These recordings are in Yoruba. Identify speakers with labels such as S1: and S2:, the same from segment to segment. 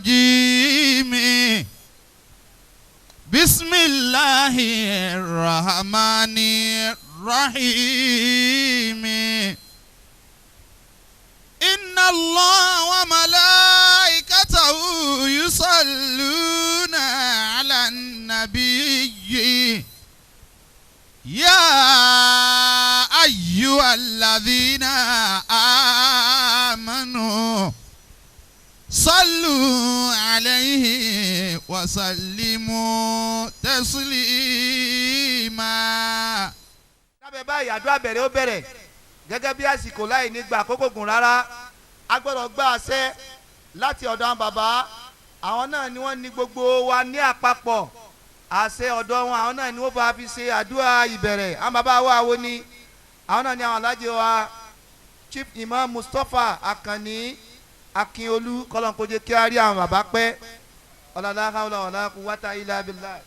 S1: الرجيم. بسم الله الرحمن الرحيم. إن الله وملائكته يصلون على النبي يا أيها الذين آمنوا صلوا عليه وسلموا تسليما.
S2: Lábẹ́ báyìí, àdúrà bẹ̀rẹ̀, ó bẹ̀rẹ̀ gẹ́gẹ́ bí àsìkò láì ní gba àkókò gùn rárá. A gbọ́dọ̀ gba àṣẹ láti ọ̀dọ̀ àwọn bàbá. Àwọn náà ni wọ́n ní gbogbo wa ní àpapọ̀. Àṣẹ ọ̀dọ̀ wọn, àwọn náà ni wọ́n bá fi ṣe àdúrà ìbẹ̀rẹ̀. Àwọn bàbá wa wo ni àwọn náà ni àwọn alájẹ wa, Chief Imam Mustapha Akanni Akínolú. Kọ́lọ́nkójé kí á rí àwọn bàbá pẹ́. Ọ̀làlá hawla wàlá quwwata illa billah.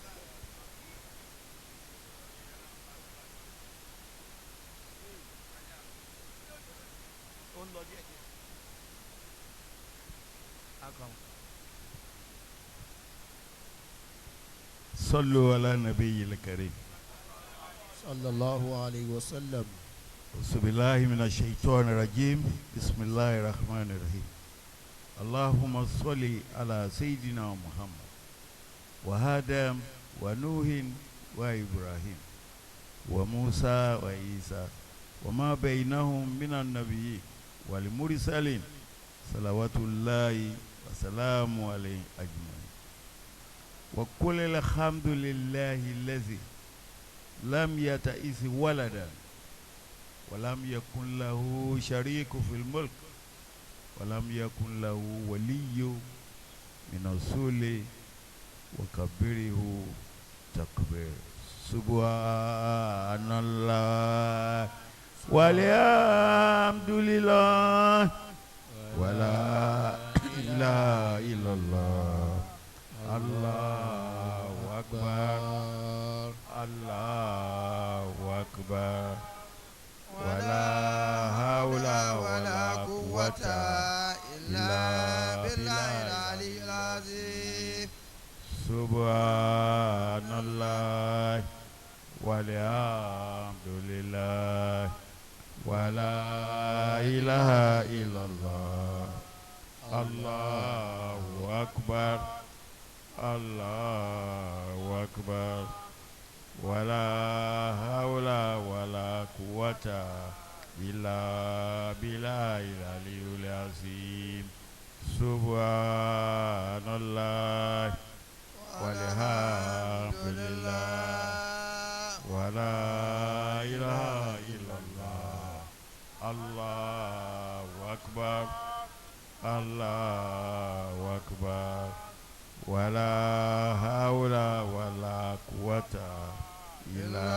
S3: صلوا على النبي الكريم.
S4: صلى الله عليه وسلم.
S3: أعوذ بالله من الشيطان الرجيم. بسم الله الرحمن الرحيم. اللهم صل على سيدنا محمد وآدم ونوح وإبراهيم وموسى وعيسى وما بينهم من النبيين والمرسلين، صلوات الله وسلامه عليه أجمعين. وقل الحمد لله الذي لم يتئس ولدا ولم يكن له شريك في الملك ولم يكن له ولي من الذل وكبره تكبير. سبحان الله والحمد لله ولا إله إلا الله، الله أكبر، الله أكبر، ولا حول ولا قوة إلا بالله
S1: العلي العظيم.
S3: سبحان الله والحمد لله ولا إله إلا الله، الله أكبر، الله أكبر، ولا حول ولا قوة إلا بالله العلي العظيم. سبحان الله والحمد لله ولا إله إلا الله، الله أكبر، الله أكبر، ولا حول ولا قوة إلا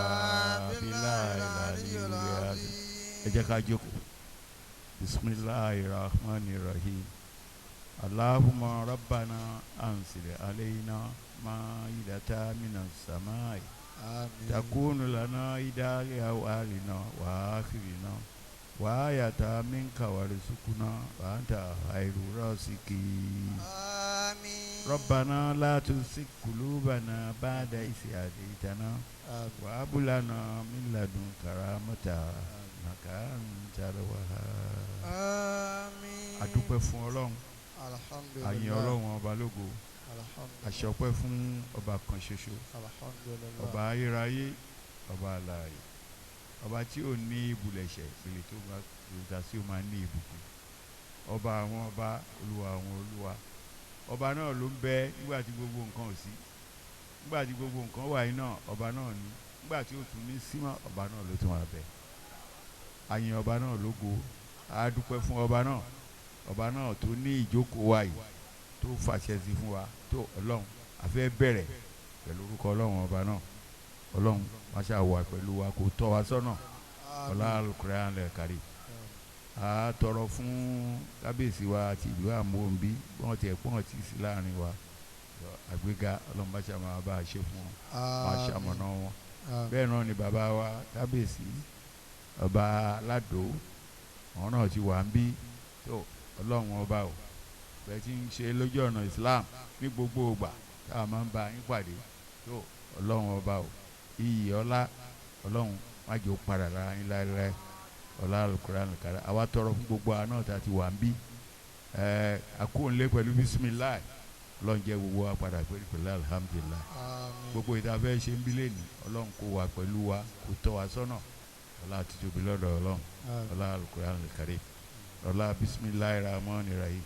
S3: بالله العلي العظيم. Ẹ jẹ́ ká jókòó. بسم الله الرحمن الرحيم. اللهم ربنا أنزل علينا مائدة من السماء
S4: آمين.
S3: تكون لنا عيدا لأولنا وآخرنا وآية منك وارزقنا وأنت خير الرازقين.
S1: آمين.
S3: ربنا لا تزغ قلوبنا بعد إذ هديتنا
S4: آمين.
S3: وهب لنا من لدنك رحمة إنك أنت الوهاب.
S1: آمين.
S3: A dúpẹ́ fún Ọlọ́run.
S4: الحمد
S3: A yìn
S4: لله.
S3: Ọlọ́run ọba lógo.
S4: الحمد
S3: A ṣọpẹ́ fún ọba kan ṣoṣo,
S4: الحمد لله.
S3: ọba ayérayé, ọba alààyè, ọba tí ò ní ibùlẹ̀ṣẹ̀ ìpele tó bá gbèsè sí ó máa ní ìbùkún, ọba àwọn ọba, olúwa àwọn olúwa. Ọba náà ló ń bẹ nígbà tí gbogbo nǹkan ò sí, nígbà tí gbogbo nǹkan wà yìí náà, ọba náà ní. Nígbà tí ó tún ní símọ́, ọba náà ló tún wà bẹ. A yìn ọba náà lógo. A dúpẹ́ fún ọba náà, ọba náà tó ní ìjókòó wa yìí, tó fàṣẹ sí fún wa tó. Ọlọ́run, a fẹ́ bẹ̀rẹ̀ pẹ̀lú orúkọ Ọlọ́run ọba náà. Ọlọ́run, má ṣe wà pẹ̀lú wa, kó tọ́ wa sọ́nà. Ọlá Al-Qur'an al-Karim. A tọrọ fún kábíyèsí wa àti ìlú Àmóhùnbí bí wọ́n tiẹ̀ pọ́n ti sí láàrin wa. Àgbéga, Ọlọ́run bá ṣe máa bá a ṣe fún wọn, máa ṣamọ̀nà wọn. Bẹ́ẹ̀ náà ni bàbá wa kábíyèsí ọba Aládò, àwọn náà ti wà ń bí tó. Ọlọ́run ọba o. Bẹ́ẹ̀ tí ń ṣe lójú ọ̀nà Islam ní gbogbo ìgbà tá a máa ń bá yín pàdé tó Ọlọ́run ọba o iyì ọlá Ọlọ́run má jẹ́ ó padà lára yín láéláé ọlá Al-Qur'an al-Karim àwa tọrọ fún gbogbo àwa náà tá a ti wà ń bí akóńlé pẹ̀lú bisimilayi Ọlọ́run jẹ́ gbogbo wa padà pẹ̀lú alhamdulilayi gbogbo ìta fẹ́ ṣe ń bí lẹ́nu Ọlọ́run kó wa pẹ̀lú wa kó tọ́ wa sọ́nà ọlá àti tóbi lọ́dọ̀ Ọlọ́run ọlá Al-Qur'an al-Karim ọlá bisimilayi rahman rahim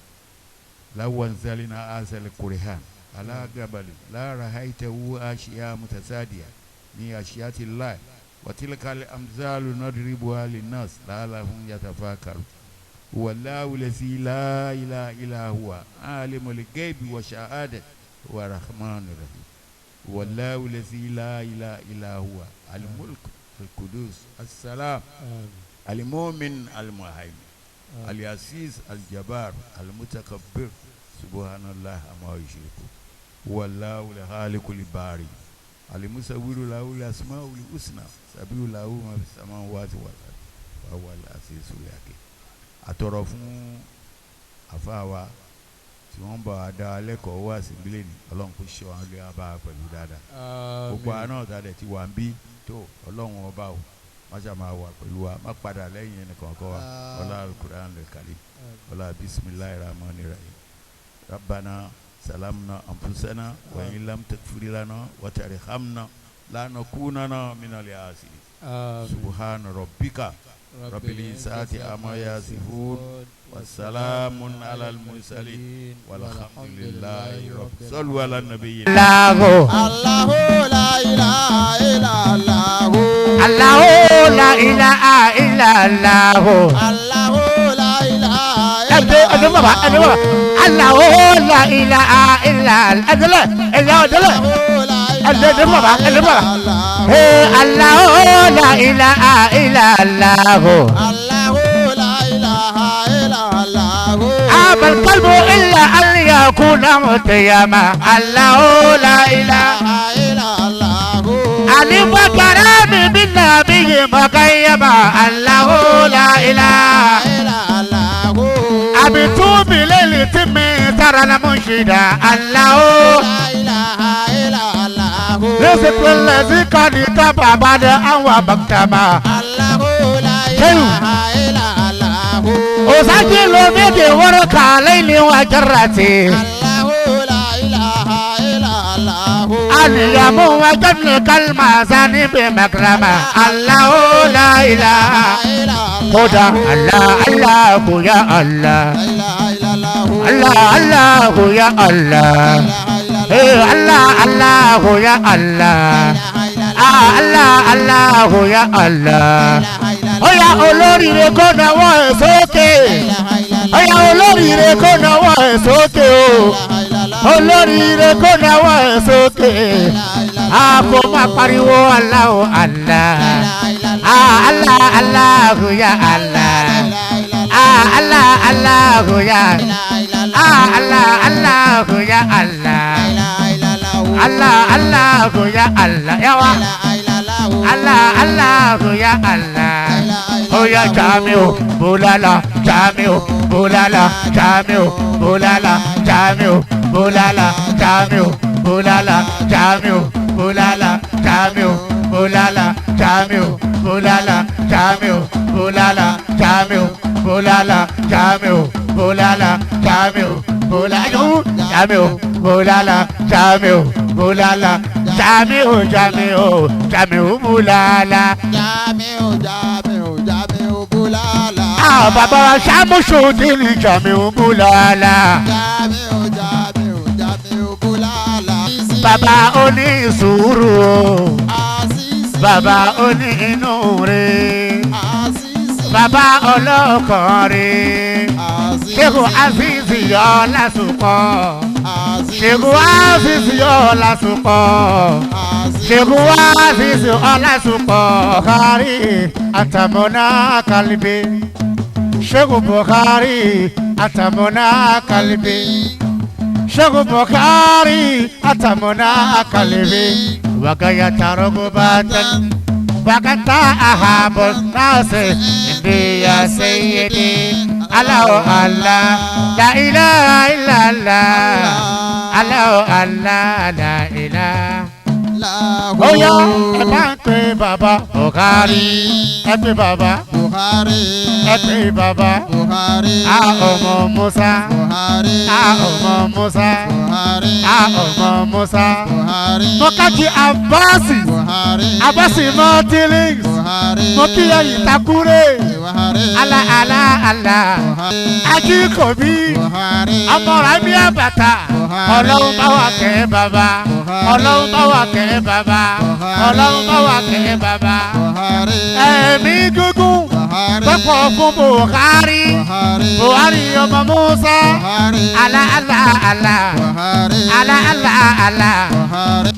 S3: lawan zalina azal kurihan ala gabali la rahaitahu ashiya mutasadiya ni ashiyati Allah wa tilka al amzalu nadribuha linnas la'allahum yatafakkarun wallahu lazi la ilaha illa huwa alimul ghaibi wa shahadati huwa rahmanur rahim wallahu lazi la ilaha illa huwa al mulk al qudus assalam al mu'min al muhaymin al aziz al jabbar al mutakabbir subhanallah amma yushriku wallahu al khaliqul bari al musawwiru lahu al asmaul husna sabihu lahu ma fis samawati wal ardi wa huwa al azizul hakim. Àtọrọ fún àfáà wa tí wọ́n bá wa dá lẹ́kọ̀ọ́ wá sí bílẹ̀ ní Ọlọ́run kò ṣe wọn lé wa bá wa pẹ̀lú dáadáa gbogbo àná ọ̀tá dẹ̀ ti wà ń bí tó Ọlọ́run ọba o má ṣe máa wà pẹ̀lú wa má padà lẹ́yìn ẹnìkọ̀ọ̀kan wa ọlá Al-Qur'an al-Karim ọlá bisimilahi rahman rahim rabbana salamna anfusana wa in lam taghfir lana wa tarhamna lanakunanna minal khasirin subhana rabbika rabbil izzati amma yasifun wassalamun alal mursalin walhamdulillahi rabbil sallu ala nabiyyi.
S5: Allahu
S4: Allahu la ilaha illa Allahu
S5: Allahu la ilaha illa Allahu
S4: Allahu la ilaha illa
S5: Allahu Allahu la ilaha illa Allahu la ilaha illa Allahu
S4: Allahu la ilaha illa Allahu
S5: أبى القلب إلا أن يكون متيما الله لا إله
S4: إلا الله
S5: ألف كرامي بالنبي مقيما الله لا إله
S4: إلا الله
S5: أبي توبي ليلة من ترى المنشدة الله
S4: لا إله إلا الله
S5: رزق الذي قد تبع بعد أن ومكتما
S4: الله لا إله إلا الله
S5: أسجل بيدي ورقة ليلي وجرتي
S4: الله لا إله إلا الله
S5: اليم وجنك المازن بمكرمة الله لا إله
S4: إلا الله
S5: هدى الله الله يا الله
S4: لا إله إلا الله
S5: الله الله يا الله إيه الله الله يا الله آه الله الله يا الله Ọya olóríire kó nawọ́ ẹ̀ sókè. Ọya olóríire kó nawọ́ ẹ̀ sókè o. Olóríire kó nawọ́ ẹ̀ sókè. A kò máa pariwo Allahu Allah. Allah Allahu ya Allah. Allah Allahu ya. Allah Allahu ya Allah. Allah Allahu ya Allah. Yawa. Allah Allahu ya Allah. Oya Jamiu Bulala Jamiu Bulala Jamiu Bulala Jamiu Bulala Jamiu Bulala Jamiu Bulala Jamiu Bulala Jamiu Bulala Jamiu Bulala Jamiu Bulala Jamiu Bulala Jamiu Bulala Jamiu Bulala Jamiu Bulala Jamiu Jamiu Jamiu Bulala
S4: Jamiu Jamiu Jamiu Bulala.
S5: Ah bàbá Ṣàmùsùdín Jamiu Bulala.
S4: Jamiu Jamiu Jamiu Bulala.
S5: Bàbá oní sùúrù o.
S4: Asisi.
S5: Bàbá oní inú rẹ̀.
S4: Asisi.
S5: Bàbá ọlọ́kàn rẹ̀.
S4: Asisi.
S5: Ṣéhù Azizi Ọlásùpọ̀.
S4: Asisi.
S5: Ṣéhù Azizi Ọlásùpọ̀.
S4: Asisi.
S5: Ṣéhù Azizi Ọlásùpọ̀. Bukhari àtàmọ́nà kàlíbí. Ṣéhù Bukhari àtàmọ́nà kàlíbí. Ṣéhù Bukhari àtàmọ́nà kàlíbí. Wàgàyà tàrọ́gù bàtàn. Wàgàtà àhàbọ̀ náà ṣe ìdíyà sẹ́yẹdì. Allahu Allah la ilaha illallah Allahu Allah la ilaha. Ó yá ẹ bá ń pè bàbá Buhari ẹ pè bàbá
S4: Buhari
S5: ẹ pè bàbá
S4: Buhari
S5: a ọmọ Musa
S4: Buhari
S5: a ọmọ Musa
S4: Buhari
S5: a ọmọ Musa.
S4: Buhari
S5: Mo kájí Abasi
S4: Buhari
S5: Abasi Mọ́tílíǹs
S4: Buhari
S5: mo kí ẹyìn takure
S4: Buhari
S5: ala ala ala
S4: Buhari
S5: Ajíkòbí
S4: Buhari
S5: ọmọ Ràmí Àbàtà Ọlọ́run bá wà kẹ́ bàbá Ọlọ́run bá wà kẹ́ bàbá Ọlọ́run bá wà kẹ́ bàbá
S4: Buhari
S5: ẹ̀mí gígùn
S4: Buhari
S5: tọ́pọ̀ fún Buhari
S4: Buhari
S5: Buhari ọmọ Musa
S4: Buhari
S5: ala ala ala
S4: Buhari
S5: ala ala ala.
S4: Buhari.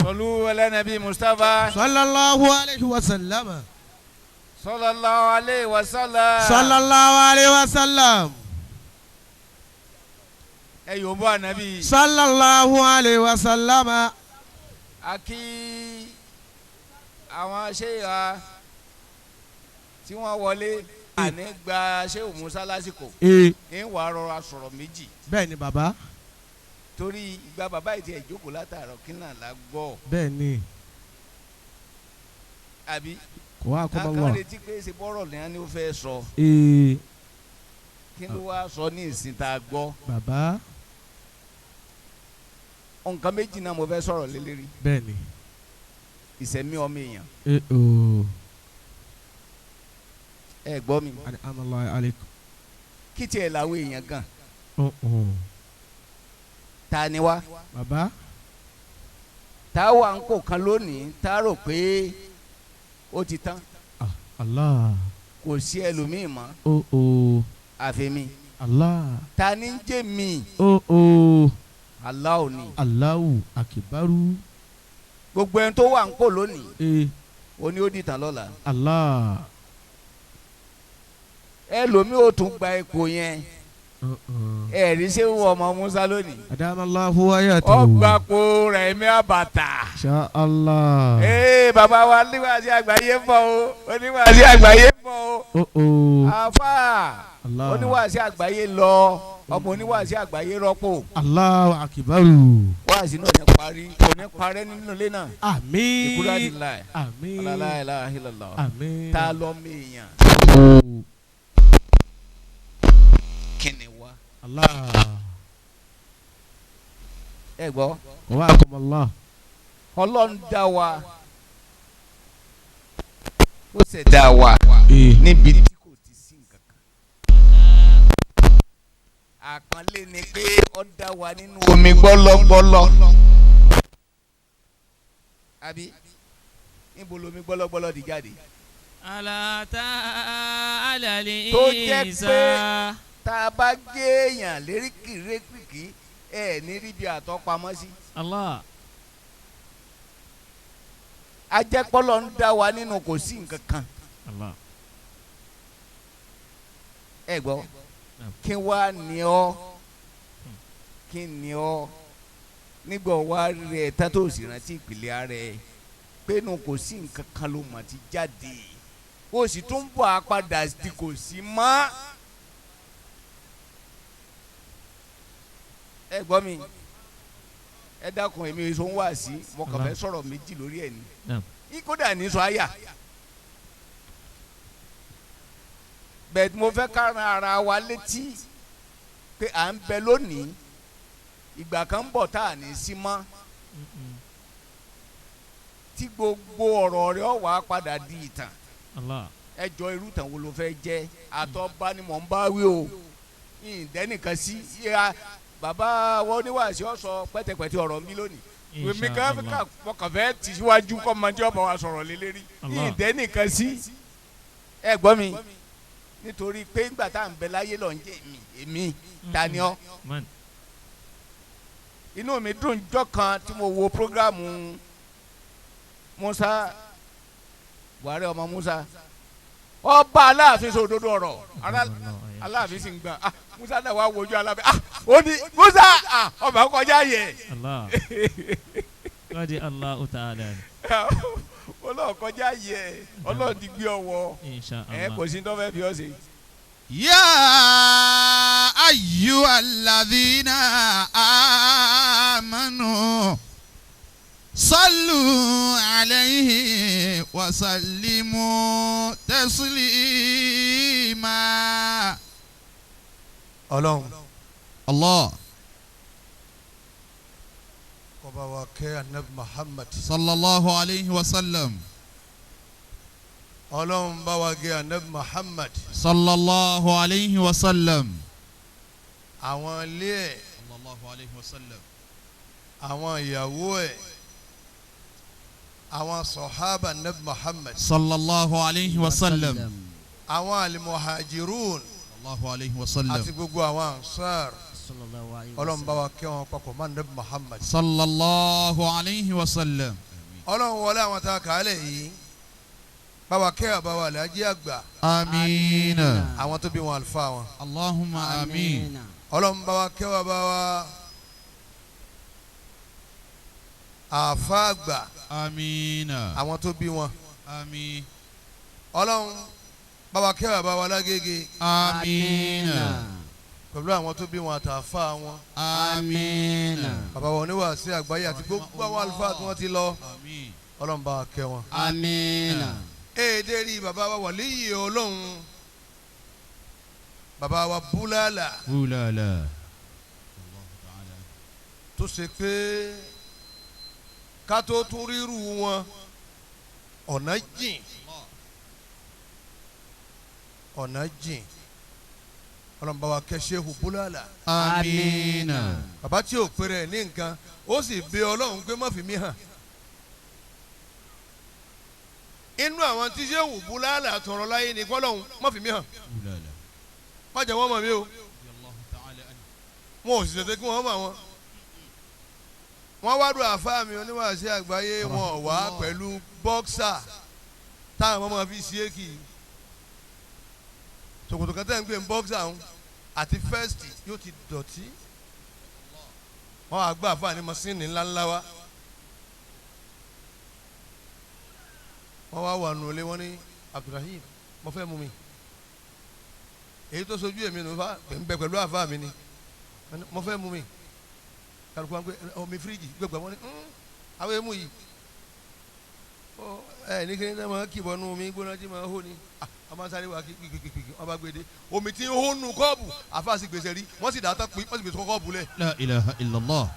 S3: Sallu ala nabi Mustafa
S1: Sallallahu alayhi wa sallam.
S3: sallallahu alayhi wa sallam.
S1: Sallallahu alayhi wa sallam.
S3: Ẹ yóò bọ́ ànábì.
S1: Sallallahu alayhi wa sallam.
S3: A kí àwọn ṣéyà tí wọ́n wọlé àní gba ṣéwù Musa lásìkò
S1: Ee
S3: ń wàá rọra sọ̀rọ̀ méjì
S1: bẹ́ẹ̀ ni bàbá
S3: torí ìgbà bàbá yìí ti ẹ̀ jókòó látàárọ̀ kí náà la gbọ́
S1: bẹ́ẹ̀ ni
S3: àbí
S1: kò wá kọ́ bá
S3: akán
S1: wà.
S3: retí pé ṣe bọ́rọ̀ lẹ́yìn ni ó fẹ́ sọ
S1: Ee
S3: kí ló wá sọ ní ìsìn tá a gbọ́
S1: bàbá
S3: nǹkan méjì náà mo fẹ́ sọ̀rọ̀ lé lérí
S1: bẹ́ẹ̀ ni.
S3: ìsẹ̀mí ọmọ èèyàn
S1: Ee ooo
S3: ẹ gbọ́ mi
S1: alhamdulilayi aleykum.
S3: kí tiẹ̀ làwọn èèyàn gan
S1: Ọ̀hún.
S3: ta ni wá
S1: Bàbá
S3: tá a wà ń kó kan lónìí tá a rò pé ó ti tán
S1: ah Allah
S3: kò sí ẹlòmíì mọ́
S1: oh oh
S3: àfi mi
S1: Allah
S3: ta ni ń jẹ́ mi
S1: oh oh
S3: Allah ni
S1: Allahu akibaru
S3: gbogbo ẹni tó wà ń kó lónìí
S1: ee
S3: ó ní ó dìtàn lọ́la
S1: Allah
S3: ẹlòmíì ó tún gba ipò yẹn
S1: ọ̀hún.
S3: ẹ̀rí ṣé wọ ọmọ Musa lónìí
S1: Adamallahu ayatahu.
S3: ó gbapò rẹ̀ mí àbàtà
S1: Insha Allah.
S3: ee bàbá wa níwájú àgbáyé ń bọ̀ o oníwàásí àgbáyé ń bọ̀ o
S1: Oh oh
S3: àfà
S1: Allah
S3: oníwàásí àgbáyé lọ ọmọ oníwàásí àgbáyé rọ́pò
S1: Allahu akibaru.
S3: wáàsí náà ní parí kò ní parẹ́ nínú ilé náà
S1: Àmín.
S3: ìkúrò àti láì
S1: Àmín.
S3: aláìláìlọ́lọ́
S1: Àmín.
S3: ta lọ́ mi èèyàn
S1: Oh
S3: kí ni wá.
S1: Allah.
S3: ẹ gbọ́
S1: Wa akum Allah.
S3: Ọlọ́run dá wa ó ṣẹ̀dá wa
S1: Ee.
S3: níbi tí kò ti sí nǹkan kan. Àpọ́nlé ni pé ó dá wa nínú omi gbọ́lọ́gbọ́lọ́. Àbí níbo lomi gbọ́lọ́gbọ́lọ́ di jáde?
S6: Alata alali
S3: Tó jẹ́ pé-
S6: isa.
S3: Tá a bá gé èèyàn léríkìrékìkì ẹ̀ ní ríbi àtọ́ pamọ́ sí.
S6: Allah.
S3: Ajẹ́pọ́lọ́ ń dá wa nínú kò sí nǹkan kan.
S6: Allah.
S3: Ẹ gbọ́ kí wá ní ọ́ kí ní ọ́ nígbà wá rẹ̀ tán tó sì rántí ìpìlẹ̀ ara ẹ̀ pé nù kò sí nǹkan kan ló mọ̀ ti jáde ó sì tún bọ̀ á padà di kò sí mọ́. Ẹ gbọ́ mi ẹ dákun èmi èso ń wá sí mo kàn fẹ́ sọ̀rọ̀ méjì lórí ẹ̀
S6: Naam.
S3: ni kódà ní sọ àyà bẹ́ẹ̀ mo fẹ́ ká ran ara wa létí pé à ń bẹ lónìí ìgbà kan ń bọ̀ tá à ní sí mọ́ tí gbogbo ọ̀rọ̀ rẹ̀ ó wá padà di ìtàn
S6: Allah.
S3: ẹ jọ irú ìtàn wo ló fẹ́ jẹ́ àtọ́ba ni mò ń bá wí o ìdẹ́nìkan sí ya bàbá wọn oníwàásí ọ̀sọ̀ pẹ́tẹpẹ́tẹ ọ̀rọ̀ mi lónìí èmi kan
S6: Insha Allah.
S3: kàn fẹ́ tì síwájú kọ́ ọmọdé ọba wa sọ̀rọ̀ lélẹ́rí
S6: Allah.
S3: ìdẹ́nìkan sí ẹ gbọ́ mi nítorí pé ńgbà tá à ń bẹ láyé lọ ń jẹ́ èmi èmi ta ni ọ́
S6: Man.
S3: inú mi dùn jọ́ kan tí mo wo programu Musa Buhari ọmọ Musa ọba Aláàfin sọ òdodo ọ̀rọ̀ Aláàfin sì ń gbà ah Musa náà wà wojú Aláàfin ah ó ní Musa ah ọba kọjá yẹ
S6: Allah. Qadi Allahu ta'ala.
S3: Ọlọ́run kọjá yẹ Ọlọ́run ti gbé ọwọ́ ẹ kò sí tó fẹ́ fi ọ́ ṣe.
S4: يا أيها الذين آمنوا صلوا عليه وسلموا تسليما.
S2: Ọlọ́run
S4: الله
S2: kó bá wa kẹ́ anabi Muhammad.
S4: صلى الله عليه وسلم.
S2: Ọlọ́run bá wa gẹ́ anabi Muhammad.
S4: صلى الله عليه وسلم.
S2: Àwọn ilé ẹ̀,
S4: صلى الله عليه وسلم.
S2: àwọn ìyàwó ẹ̀, àwọn sọ̀hábà anabi Muhammad.
S4: صلى الله عليه وسلم.
S2: Àwọn alimuhajirun
S4: الله عليه وسلم.
S2: àti gbogbo àwọn ansar. Ọlọ́run bá wa kẹ́ wọn papọ̀ mọ́ anabi Muhammad.
S4: صلى الله عليه وسلم.
S2: Ọlọ́run wọlé àwọn tá a kà á lẹ̀ yìí, bá wa kẹ́ àbá wa Alhaji àgbà,
S4: آمين.
S2: àwọn tó bí wọn àlùfáà wọn.
S4: اللهم آمين.
S2: Ọlọ́run bá wa kẹ́ wa bá wa àfa àgbà,
S4: آمين.
S2: àwọn tó bí wọn.
S4: آمين.
S2: Ọlọ́run bá wa kẹ́ wa bá wa lágége
S4: آمين.
S2: pẹ̀lú àwọn tó bí wọn àtàfà wọn.
S4: آمين.
S2: Bàbá wọn oníwàásí àgbáyé àti gbogbo àwọn àlùfáà tí wọ́n ti lọ.
S4: آمين.
S2: Ọlọ́run bá wa kẹ́ wọn.
S7: Àmín.
S2: Èdè rí bàbá wa wàlíyì Ọlọ́run, bàbá wa búlálà,
S4: Búlálà.
S2: tó ṣe pé ká tó tún ríru wọn ọ̀nà jìn, ọ̀nà jìn. Ọlọ́run bá wa kẹ́ Ṣéhù búlálà.
S4: آمين.
S2: Bàbá tí ò péré ní nǹkan, ó sì bẹ̀ Ọlọ́run pé má fi mí hàn. Inú àwọn tí Ṣéhù búlálà tọrọ láyé ní kọ́lọ́hún má fi mí hàn,
S4: Búlálà.
S2: má jẹ́ wọ́n mọ̀ mí o. Wọn ò sì tètè kí wọ́n mọ̀ wọn. Wọ́n wá dùn àfáà mi oníwàásí àgbáyé, wọn ò wá pẹ̀lú bọ́ksà táwọn ọmọ fi ṣe é kì í. Ṣòkòtò kan tẹ́ ń gbé ní bọ́ksà ń àti fẹ́ẹ̀sì yóò ti dọ̀tí. Wọ́n wá gbọ́ àfáà ní mọ́sínì ńláńlá wa. Wọ́n wá wà nù lé wọ́n ní Abdulrahim mo fẹ́ mú mi. Èyí tó sojú èmi nù fa ń bẹ pẹ̀lú àfáà mi ni mo fẹ́ mú mi. Kálukú wa ń gbé omi fíríjì gbẹgbẹ wọn ni àwọn emu yìí ọ ẹ ní kí ni máa kì bọ́nú omi gbóná tí máa hó ni ọmọ sáré wa kìkìkìkì wọn bá gbé dé omi tí ń hó nu kọ́ọ̀bù àfa sì gbèsè rí wọ́n sì dàtọ́ pé wọ́n sì gbèsè kọ́ọ̀bù lẹ̀.
S4: La ilaha illallah.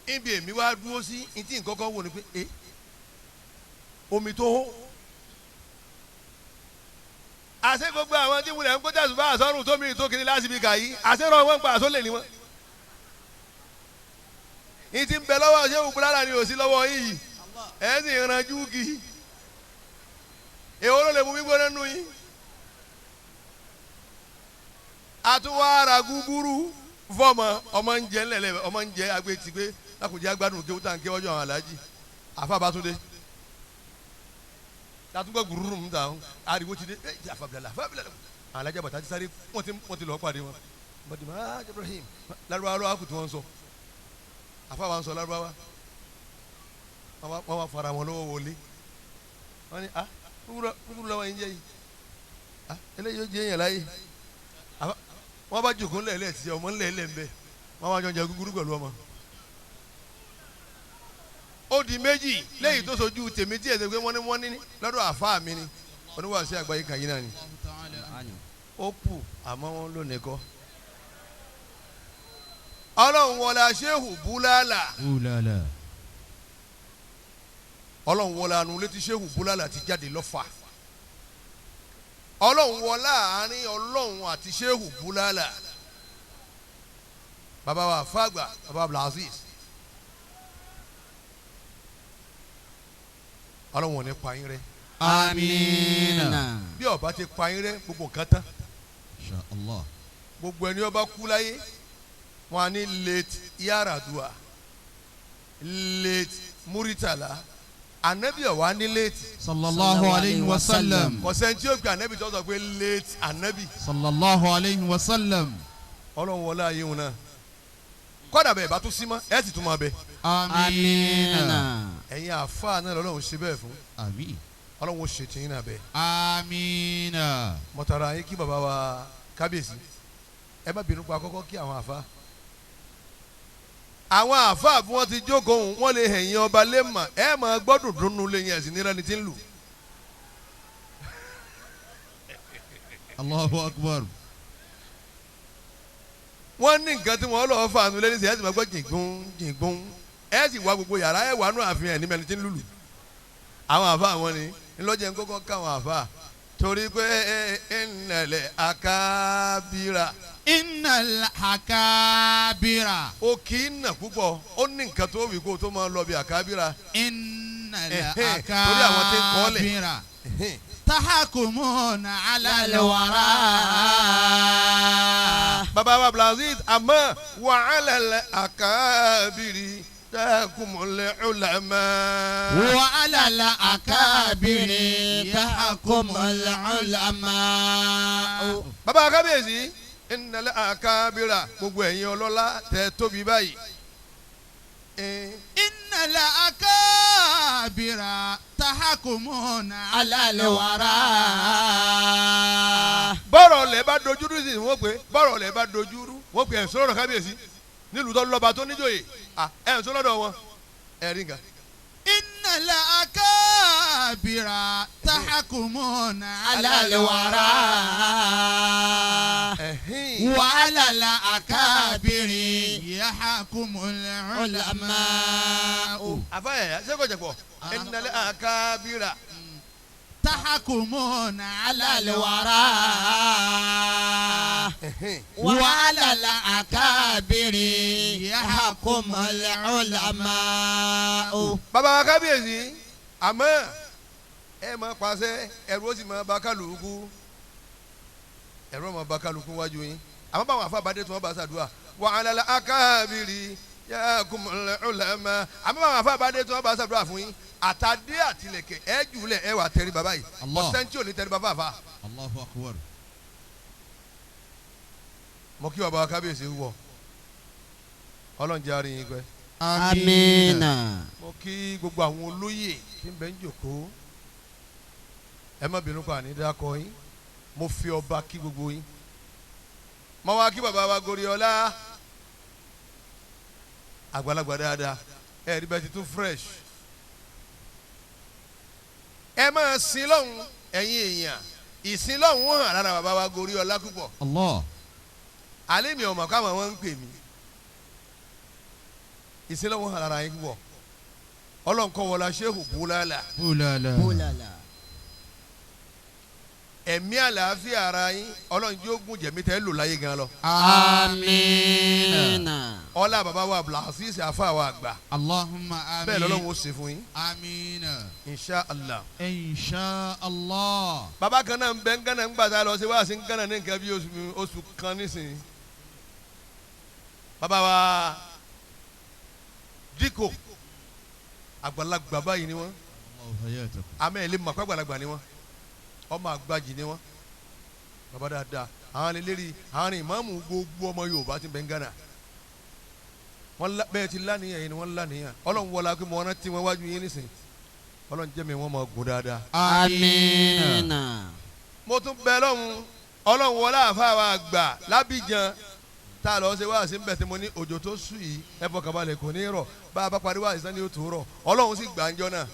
S2: Ibi èmi wá dúró sí ntí nǹkan kan wò ni pé e omi tó hó àṣẹ gbogbo àwọn tí wulẹ̀ ń kó tẹ̀sùn bá àsọ̀rùn tómi tó kiri lásìbí kà yìí àṣẹ rọ wọn pa àṣọ lè ní wọn. Ìtì ń bẹ lọ́wọ́ ṣé òkúlára ni ò sí lọ́wọ́ yìí ẹ̀ sì ń ranjú kì í èwo ló lè mú gbígbóná nù yín. Àtúwárà gúgúrú fọmọ ọmọ ń jẹ ńlẹ̀lẹ̀ ọmọ ń jẹ agbẹ́tìgbé lákùnjẹ́ agbádùn kéwú tá à ń ké wọ́jọ́ àwọn aláàjì àfa bàtúndé tatúgbọ́ gùrúrù ń ta ariwo ti dé ẹ jẹ àfàbìlà àfàbìlà alájà bàtà ti sáré wọ́n ti lọ́ọ́ pàdé wọn bàtí ma Ibrahim Lárúbáwá lọ́wọ́ àkùtù wọn sọ àfa wa ń sọ Lárúbáwá wọn wá fara wọn lọ́wọ́ wọlé wọn ni ah kúkúrú lọ́wọ́ yín jẹ́ yìí ah eléyìí ó jẹ́ yẹn láyé wọn bá jòkó ńlẹ̀ ti ọmọ ńlẹ̀ ń bẹ wọn wá jọ jẹ gúgúrú pẹ̀lú ọmọ. Ó di méjì lẹ́yìn tó sojú tèmi tí ẹ̀sẹ̀ pé wọ́n ní lọ́dọ̀ àfáà mi ni oníwàásí àgbáyé kan yìí náà ni. Ó kù àmọ́ wọn lónìí kọ́. Ọlọ́run wọlé Ṣéhù búlálà.
S4: Búlálà.
S2: Ọlọ́run wọlé anu létí Ṣéhù búlálà ti jáde lọ́fà. Ọlọ́run wọlé àárín Ọlọ́run àti Ṣéhù búlálà. Bàbá wa fàgbà bàbá Abdulaziz. Ọlọ́run ò ní pa yín rẹ́.
S4: Àmín.
S2: Bí ó bá ti pa yín rẹ́ gbogbo nǹkan tán.
S4: Insha Allah.
S2: Gbogbo ẹni ó bá kú láyé wọn á ní late Yaradua, late Muritala, anabi ó wá ní late.
S4: Sallallahu alayhi wa sallam.
S2: Kò sẹ́ni tí ó gbé anabi tó sọ pé late anabi.
S4: Sallallahu alayhi wa sallam.
S2: Ọlọ́run wọlé ayé wọn náà.
S7: Kọ́dà bẹ́ẹ̀ bá tún sí mọ́ ẹ sì tún máa bẹ.
S4: Amina.
S7: Ẹ̀yin àáfàá náà lọ́lọ́run ṣe bẹ́ẹ̀ fún.
S4: Àmín.
S7: Ọlọ́run ó ṣe tìyín náà bẹ́ẹ̀.
S4: Amina.
S7: Mọ̀tàrà yín kí bàbá wa kábíyèsí ẹ má bínú pa kọ́kọ́ kí àwọn àáfàá. Àwọn àáfàá bí wọ́n ti jókòó òun wọ́n lè hẹ̀yìn ọba lẹ́mọ̀ ẹ máa gbọ́dùn dúnú lẹ́yìn ẹ̀sìn nira ni ti ń lù.
S4: Allahu akbar.
S7: Wọ́n ní nǹkan tí wọ́n lọ́ọ́ fà nù lẹ́ni sí ẹ sì máa gbọ́ jìngún jìngún ẹ sì wá gbogbo yàrá ẹ wà nù àfihàn ẹ̀ ní mẹ́ni tí ń lùlù. Àwọn àáfàá wọn ni ńlọ́jẹ̀ ń kọ́kọ́ káwọn àáfàá torí pé ìnàlẹ̀ àkàbíra.
S4: Innal akabira.
S7: O kì í nà púpọ̀ ó ní nǹkan tó wí kó tó máa lọ bí àkàbíra.
S4: Innal
S7: Torí àwọn tí ń kọ́ lẹ̀.
S4: akabira. Tahakumuna ala alwara.
S7: Bàbá wa Abdulaziz àmọ́ wàhálà àkàbírí tahakumul ulama.
S4: Wa ala al-akabiri tahakumul ulama.
S7: Bàbá kábíyèsí innal akabira gbogbo ẹ̀yin ọlọ́lá tẹ tóbi báyìí.
S4: Innal akabira tahakumuna ala alwara.
S7: Bọ́rọ̀ lẹ̀ bá dojúrú sí wọ́n pé bọ́rọ̀ lẹ̀ bá dojúrú wọ́n pé ẹ̀sùn lọ́dọ̀ kábíyèsí nílùú tó lọ́ba tó níjòyè ẹ̀sùn lọ́dọ̀ wọn ẹ̀rí nǹkan.
S4: Innal akabira tahakumuna ala alwara. Wa ala al-akabiri yahkumul ulama.
S7: Àfáàyà ṣé kò jẹ̀ pọ̀ innal akabira.
S4: Tahakumuna ala alwara. Wa ala al-akabiri yahkumul ulama.
S7: Bàbá wa kábíyèsí àmọ́ ẹ máa pàṣẹ ẹrú ó sì máa bá kálukú ẹrú ó máa bá kálukú wájú yín àmọ́ báwọn afábàdé tí wọ́n bá ṣàdúrà wa ala al-akabiri yahkumul ulama àmọ́ báwọn afábàdé tí wọ́n bá ṣàdúrà fún yín àtàdé àtìlẹ̀kẹ̀ ẹ jùlẹ̀ ẹ wà tẹrí bàbá yìí ọ̀sẹ̀ tí ò ní tẹrí bàbá àfa.
S4: Allahu akbar.
S7: Mo kí bàbá wa kábíyèsí wọ Ọlọ́run jẹ́ àárín yín pẹ́.
S4: Amina.
S7: Mo kí gbogbo àwọn olóyè tí ń bẹ ń jòkó ẹ má bínú pa àní dákọ yín mo fi ọba kí gbogbo yín mo wá kí bàbá wa Goriola àgbàlagbà dáadáa ẹ rí bẹ́ẹ̀ ti tún fresh ẹ máa sin lọ́hùn ẹ̀yin èèyàn ìsin lọ́hùn hàn lára bàbá wa Goriola púpọ̀.
S4: Allah.
S7: Alẹ́ mi ọmọ káwọn wọn ń pè mí ìsin lọ́hùn hàn lára yín púpọ̀ ọlọ́nkọ́ wọlá Shehu Bulala.
S4: Bulala.
S2: Bulala.
S7: Ẹ̀mí àlàáfíà ara yín ọlọ́run yóò gùn jẹ̀mí tẹ́ lò láyé gan lọ.
S2: Amina.
S7: Ọlá bàbá wa Abdulaziz afa wa àgbà.
S4: Allahumma amin.
S7: Bẹ́ẹ̀ lọ́lọ́run ó ṣe fún yín.
S4: Amina.
S7: Insha Allah.
S4: Insha Allah.
S7: Bàbá kan náà ń bẹ ń gánà ń gbàdá lọ sí wá sí ń gánà ní nǹkan bí oṣù kan nísìnyí. Bàbá wa Díkò àgbàlagbà báyìí ni wọ́n. Àmọ́ ẹ̀ lè mọ̀ pé àgbàlagbà ni wọ́n. Ọmọ àgbàjì ni wọ́n. Bàbá dáadáa àwọn eléri àwọn ìmáàmù gbogbo ọmọ Yorùbá ti bẹ ń gánà. Wọ́n bẹ́ẹ̀ ti lánìyàn yìí ni wọ́n lánìyàn. Ọlọ́run wọlá pé mo rántí wọn wájú yín nísìnyí. Ọlọ́run jẹ́ mi wọ́n máa gùn dáadáa.
S2: Amina.
S7: Mo tún bẹ lọ́hùn Ọlọ́run wọlá àfa wa àgbà lábìjan tá a lọ ṣe wáàsí ń bẹ̀ tí mo ní òjò tó sùn yìí ẹ fọkàn balẹ̀ kò ní rọ̀ bá a bá parí wáàsí sani yóò tó rọ̀ Ọlọ́run sì gbà ń jọ náà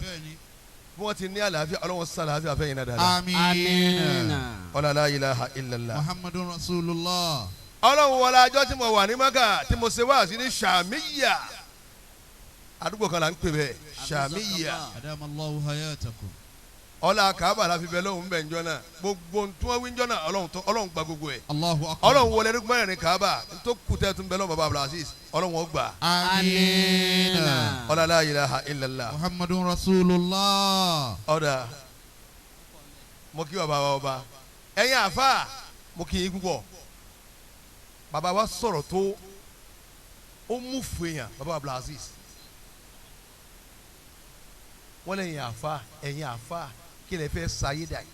S7: bí wọ́n ti ní àlàáfíà Ọlọ́run sàlàáfíà fẹ́yìn náà dáadáa.
S4: Amina.
S7: Ọlá la ilaha illallah.
S4: Muhammadun Rasulullah.
S7: Ọlọ́run wọlá ajọ́ tí mo wà ní Maka tí mo ṣe wáàsí ní Sàmíyà àdúgbò kan là ń pè bẹ́ẹ̀ Sàmíyà.
S4: Adamallahu hayatakum.
S7: Ọlá Kaaba la fi bẹ lọ́hùn bẹ̀ njọ́ náà gbogbo ntúwọ́n wí njọ́ náà Ọlọ́run gba gbogbo ẹ̀.
S4: Allahu akbar.
S7: Ọlọ́run wọlé ẹni gbọ́n ní Kaaba tó kutẹ́ tún bẹ lọ́wọ́ baba Abdulaziz Ọlọ́run ó gbà.
S4: Amina.
S7: Ọlá la ilaha illallah.
S4: Muhammadun Rasulullah.
S7: Ọ̀dà mo kí baba wa ọba ẹ̀yin àfa mo kí yín púpọ̀ baba wa sọ̀rọ̀ tó ó mú fèèyàn baba Abdulaziz wọ́n lẹ́yìn àfa ẹ̀yin àfa kí lè fẹ́ sayé dà yìí.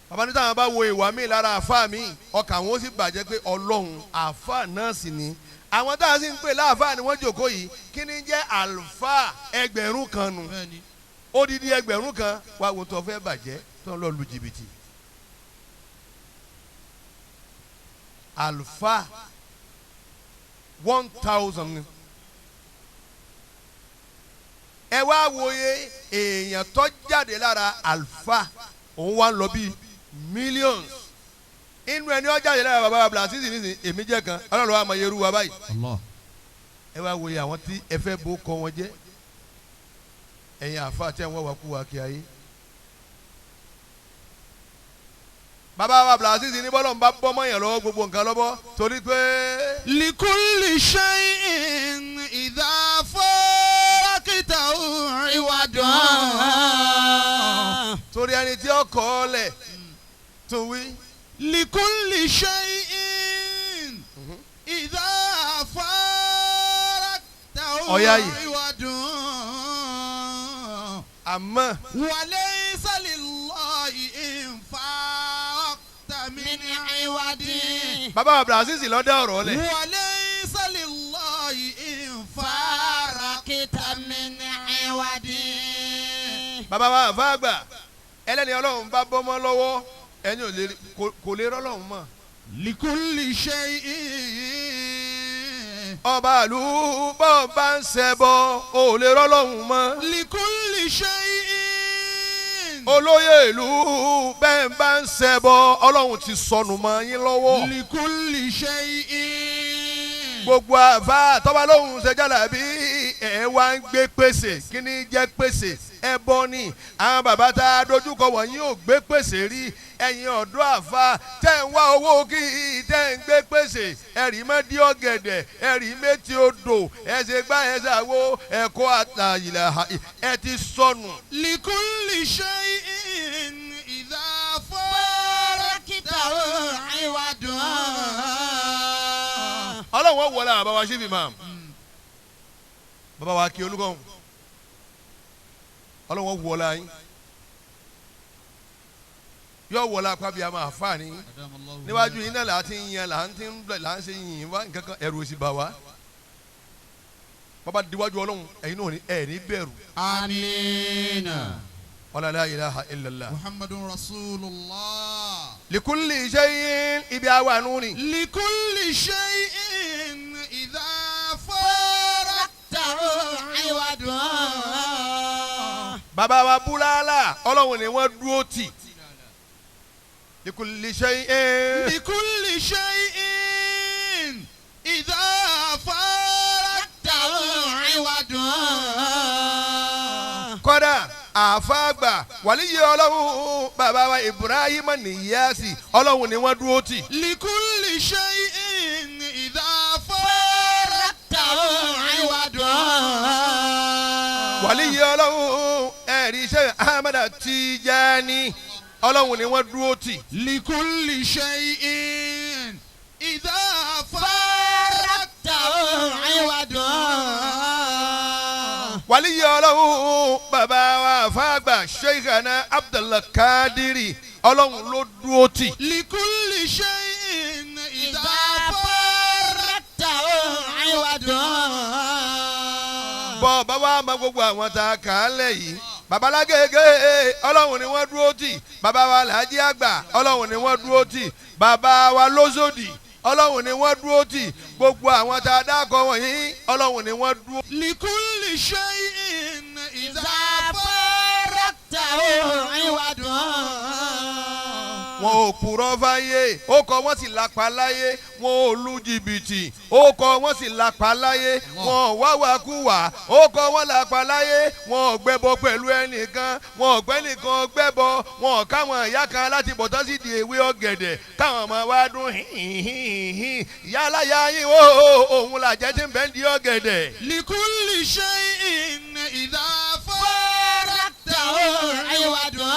S7: Bàbá ní táwọn bá wo ìwà mi lára àfa mi ọkàn àwọn ó sì bàjẹ́ pé ọlọ́run àfa náà sì ni àwọn táwọn sì ń pè láàfáà ni wọ́n jòkó yìí kí ni jẹ́ àlùfáà 1,000 nu odidi 1,000 wá wo tó fẹ́ bàjẹ́ tó ń lọ lu jìbìtì. Àlùfáà 1,000 ni. Ẹ wá wòye èèyàn tó jáde lára àlùfáà òun wá ń lọ bíi millions inú ẹni ó jáde lára bàbá Abdulaziz nísìnyí èmi jẹ́ kan ọlọ́run wa mọ yerú wa báyìí. Ẹ wá wòye àwọn tí ẹ fẹ́ bó kọ wọn jẹ́ ẹ̀yin àfa tí ẹ̀ ń wá kú wa kí ayé. Bàbá wa Abdulaziz ní bọ́lọ̀ ń bá bọ́ mọ́yàn lọ́wọ́ gbogbo nǹkan lọ́bọ́ torí pé.
S4: Likulli shay'in idha faraktahu iwadun.
S7: Torí ẹni tí ó kọ́ ọ lẹ̀ tún wí.
S4: Likulli shay'in idha faraktahu iwadun.
S7: Àmọ́.
S4: Wa laysa lillahi in farakta min iwadin.
S7: Bàbá Abdulaziz ló dá ọ̀rọ̀ lẹ̀.
S4: Wa laysa lillahi in farakta min iwadin.
S7: Bàbá wa àfáàgbà ẹlẹ́ni ọlọ́run bá bọ́mọ́ lọ́wọ́ ẹni kò lè rọ́lọ́run mọ́.
S4: Likulli shay'in.
S7: Ọba àlù bọ́ bá ń ṣẹbọ ò lè rọ́lọ́run mọ́.
S4: Likulli shay'in.
S7: Olóyè ìlú bẹ́ẹ̀ bá ń ṣẹbọ ọlọ́run ti sọnù mọ́ yín lọ́wọ́.
S4: Likulli shay'in.
S7: Gbogbo àfa tọ́ba lóhùn ṣe jálàbí ẹ̀ wá ń gbé pèsè kí ni jẹ́ pèsè ẹbọ ni àwọn bàbá tá a dojúkọ wọ̀nyí ò gbé pèsè rí ẹ̀yin ọ̀dọ́ àfa tẹ̀ ń wá owó kí tẹ̀ ń gbé pèsè ẹ̀rí mẹ́dí ọ̀gẹ̀dẹ̀ ẹ̀rí mẹ́tí odò ẹ̀ṣẹ̀ gbá ẹ̀ṣẹ̀ àwo ẹ̀kọ́ àtàyìnlá ẹ̀ ti sọnù.
S4: Likulli shay'in idha faraktahu iwadun.
S7: Ọlọ́run wọlé àwọn bàbá wa ṣífì máa bàbá wa kí olúkọ̀hún ọlọ́run wọlé yín yọ wọlé apábí àmọ́ àfààní níwájú yín náà là á ti ń yan là á ti ń là á ń ṣe yìnyín wá nǹkan kan ẹ̀rù òsì bà wá bàbá diwájú ọlọ́run ẹ̀yin náà ẹ̀ ní bẹ̀rù.
S4: Amiina.
S7: Wala la ilaha illallah.
S4: Muhammadun rasulullah.
S7: Likulli shay'in ibi awa nuni.
S4: Likulli shay'in idha faraktahu iwadun.
S7: Bàbá wa búláàlà ọlọ́run ni wọ́n dúró tì. Likulli shay'in.
S4: Likulli shay'in idha faraktahu iwadun.
S7: Kọ́dà àfàgbà wàlíyé ọlọ́run bàbá wa Ibrahim Niyasi ọlọ́run ni wọ́n dúró tì.
S4: Likulli shay'in idha faraktahu iwadun.
S7: Wàlíyé ọlọ́run ẹ̀rí iṣẹ́ Ahmada Tijani ọlọ́run ni wọ́n dúró tì.
S4: Likulli shay'in idha faraktahu iwadun.
S7: Wàlíyé ọlọ́run bàbá wa fàgbà Sheikhana Abdul Kadiri ọlọ́run ló dúró tì.
S4: Likulli shay'in idha faraktahu iwadun.
S7: Bọ́ bàbá ma gbogbo àwọn tá a kà á lẹ̀ yìí babalágége ọlọ́run ni wọ́n dúró tì bàbá wa làájí àgbà ọlọ́run ni wọ́n dúró tì bàbá wa lóṣòdì ọlọ́run ni wọ́n dúró tì gbogbo àwọn tá a dákọ̀ wọ̀nyí ọlọ́run ni wọ́n dúró.
S4: Likulli shay'in idha faraktahu iwadun.
S7: Wọn ò purọ́ fáyé ó kọ wọ́n sì lápá láyé wọn ò lu jìbìtì ó kọ wọ́n sì lápá láyé wọn ò wáwàkúwà ó kọ wọ́n lápá láyé wọn ò gbẹ́bọ pẹ̀lú ẹnìkan wọn ò gbẹ́nìkan gbẹ́bọ wọn ò káwọn ìyá kan láti bọ̀tán sí di ewé ọ̀gẹ̀dẹ̀ káwọn ọmọ wa dún hìhìhìn ìyá aláya yín ó òun làjẹ́ tí ń bẹ́ ń di ọ̀gẹ̀dẹ̀.
S4: Likulli shay'in idha faraktahu iwadun.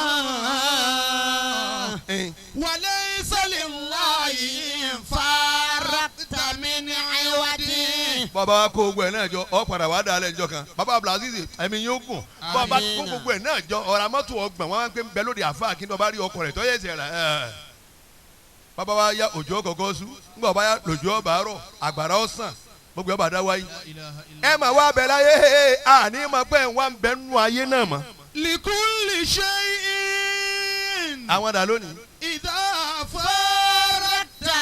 S4: Walaysa lillahi in farakta min iwadin.
S7: Bàbá wa kó gbogbo ẹ̀ náà jọ ọ padà wà á dà lẹ́ njọ kan. Bàbá Abdulaziz ẹ̀mí yóò gùn. Bàbá kó gbogbo ẹ̀ náà jọ ọ̀rọ̀ mọ́tò ọgbọ̀n wọn máa ń pè ń bẹ lóde àfa kí ni ọba rí ọkọ rẹ̀ tọ́yẹ̀ ẹ̀sẹ̀ rẹ̀ ẹ̀. Bàbá wa ya òjò kọ̀kọ́ sú ńgbà ọba ya lòjò ọba rọ̀ àgbàrá ọ̀sán gbogbo ọba dá wáyé. Ẹ mà wá bẹ̀ láyé àní mà pẹ́ ń wá ń bẹ nú ayé náà mọ́.
S4: Likulli shay'in.
S7: Àwọn dà lónìí.
S4: Idha faragta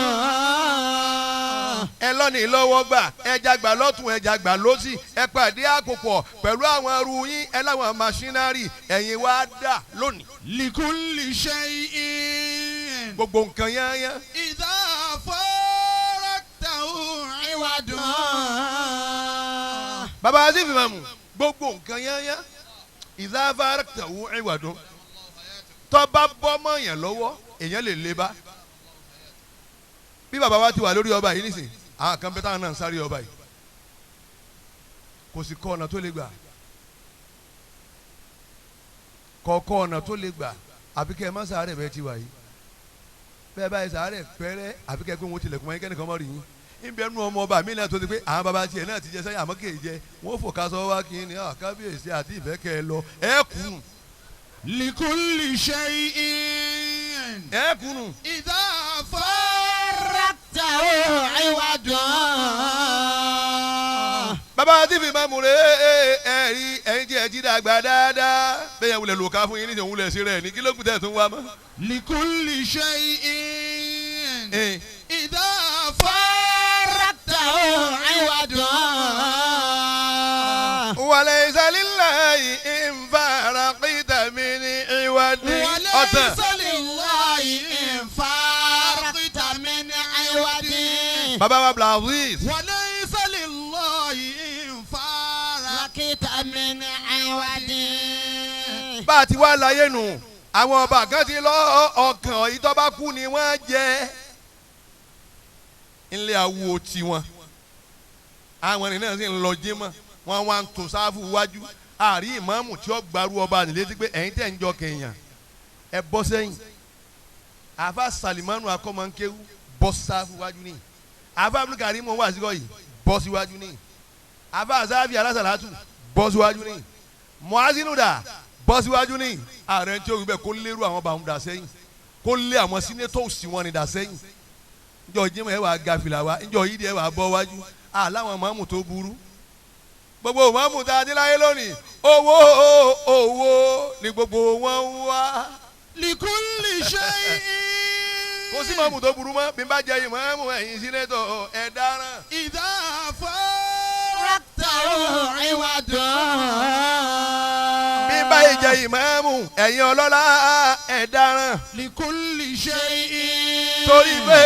S6: iwadun.
S7: Ẹ lọ́ni lọ́wọ́ gbà ẹja gbà lọ́tún ẹja gbà lọ́sì ẹ pàdé àpòpọ̀ pẹ̀lú àwọn ẹrú yín ẹ láwọn maṣínárì ẹ̀yin wá dà lónìí.
S4: Likulli shay'in.
S7: Gbogbo nǹkan yányán.
S4: Idha faragta iwadun.
S7: Bàbá Azeez Imamu gbogbo nǹkan yányán idha faragta iwadun tó bá bọ́ mọ́ yàn lọ́wọ́ èèyàn lè lé bá. Bí bàbá wa ti wà lórí ọba yìí nísìn àwọn kan bẹ táwọn náà ń sáré ọba yìí kò sì kọ́ ọ̀nà tó lè gbà kọ̀ọ̀kọ́ ọ̀nà tó lè gbà àbí kẹ́ ẹ má sáré bẹ́ẹ̀ ti wà yìí bẹ́ẹ̀ báyìí sáré pẹ́rẹ́ àbí kẹ́ ẹ pé wọ́n tilẹ̀kùn mọ́ yín kẹ́nìkan mọ́ rí yín níbẹ̀ nú ọmọ ọba mi náà tó ti pé àwọn bàbá tiẹ̀ náà ti jẹ sẹ́yìn àmọ́ kì í jẹ wọ́n fò ká sọ wá kí ni kábíyèsí àti ìfẹ́ kẹ́ ẹ lọ ẹ kùnù.
S4: Likulli shay'in.
S7: Ẹ kùnù.
S4: Idha faragta iwadun.
S7: Bàbá àti fìmọ̀ múre ẹ rí ẹ̀yin tí ẹ ti dàgbà dáadáa bẹ́ẹ̀ yẹn wulẹ̀ lò ká fún yín níṣẹ́ òun lẹ̀ sí rẹ̀ ní kí ló kù tẹ̀ tún wá mọ́.
S4: Likulli shay'in. Idha faragta iwadun.
S7: Walaysa lillahi in faraqta min iwadin.
S4: Walaysa lillahi in faraqta min iwadin.
S7: Bàbá wa Abdulaziz.
S4: Walaysa lillahi in faraqta min iwadin.
S7: Bá a ti wá láyé nù, àwọn ọba kan ti lọ ọkàn ìtọ́ bá kú ni wọ́n jẹ. Ilé awo tiwọn. Àwọn ènìyàn náà sì ń lọ jímọ̀. Wọ́n wá ń tò sáfù wájú. Àrí ìmáàmù tí ó gbarú ọba nílé tí pé ẹ̀yin tẹ̀ ń jọ kẹ̀yàn ẹ bọ́ sẹ́yìn. Àfa Salimanu akọ́mọ̀nkéwú bọ́ sáfù wájú ní. Àfa Abdulkarim wà síkọ̀ yìí bọ́ síwájú ní. Àfa Azafi alásàlátù bọ́ síwájú ní. Muazinu dà bọ́ síwájú ní. Ààrẹ tí ó wí bẹ́ẹ̀ kó lérú àwọn bàmú dà sẹ́yìn kó lé àwọn sínétọ̀ òsì wọn ni dà sẹ́yìn. Njọ́ Jímọ̀ ẹ wà ga fìlà wa njọ́ yídì ẹ wà bọ́ wájú. Àláwọn màmú tó burú. Gbogbo màmú tá a ní láyé lónìí owó owó ni gbogbo wọn ń wá.
S4: Likulli shay'in.
S7: Kò sí màmú tó burú mọ́ bí n bá jẹ ìmáàmù ẹ̀yin sínétọ̀ ẹ̀ dáràn.
S4: Idha faragta iwadun.
S7: Bí n bá yìí jẹ ìmáàmù ẹ̀yin ọlọ́lá ẹ̀ dáràn.
S4: Likulli shay'in.
S7: Torí pé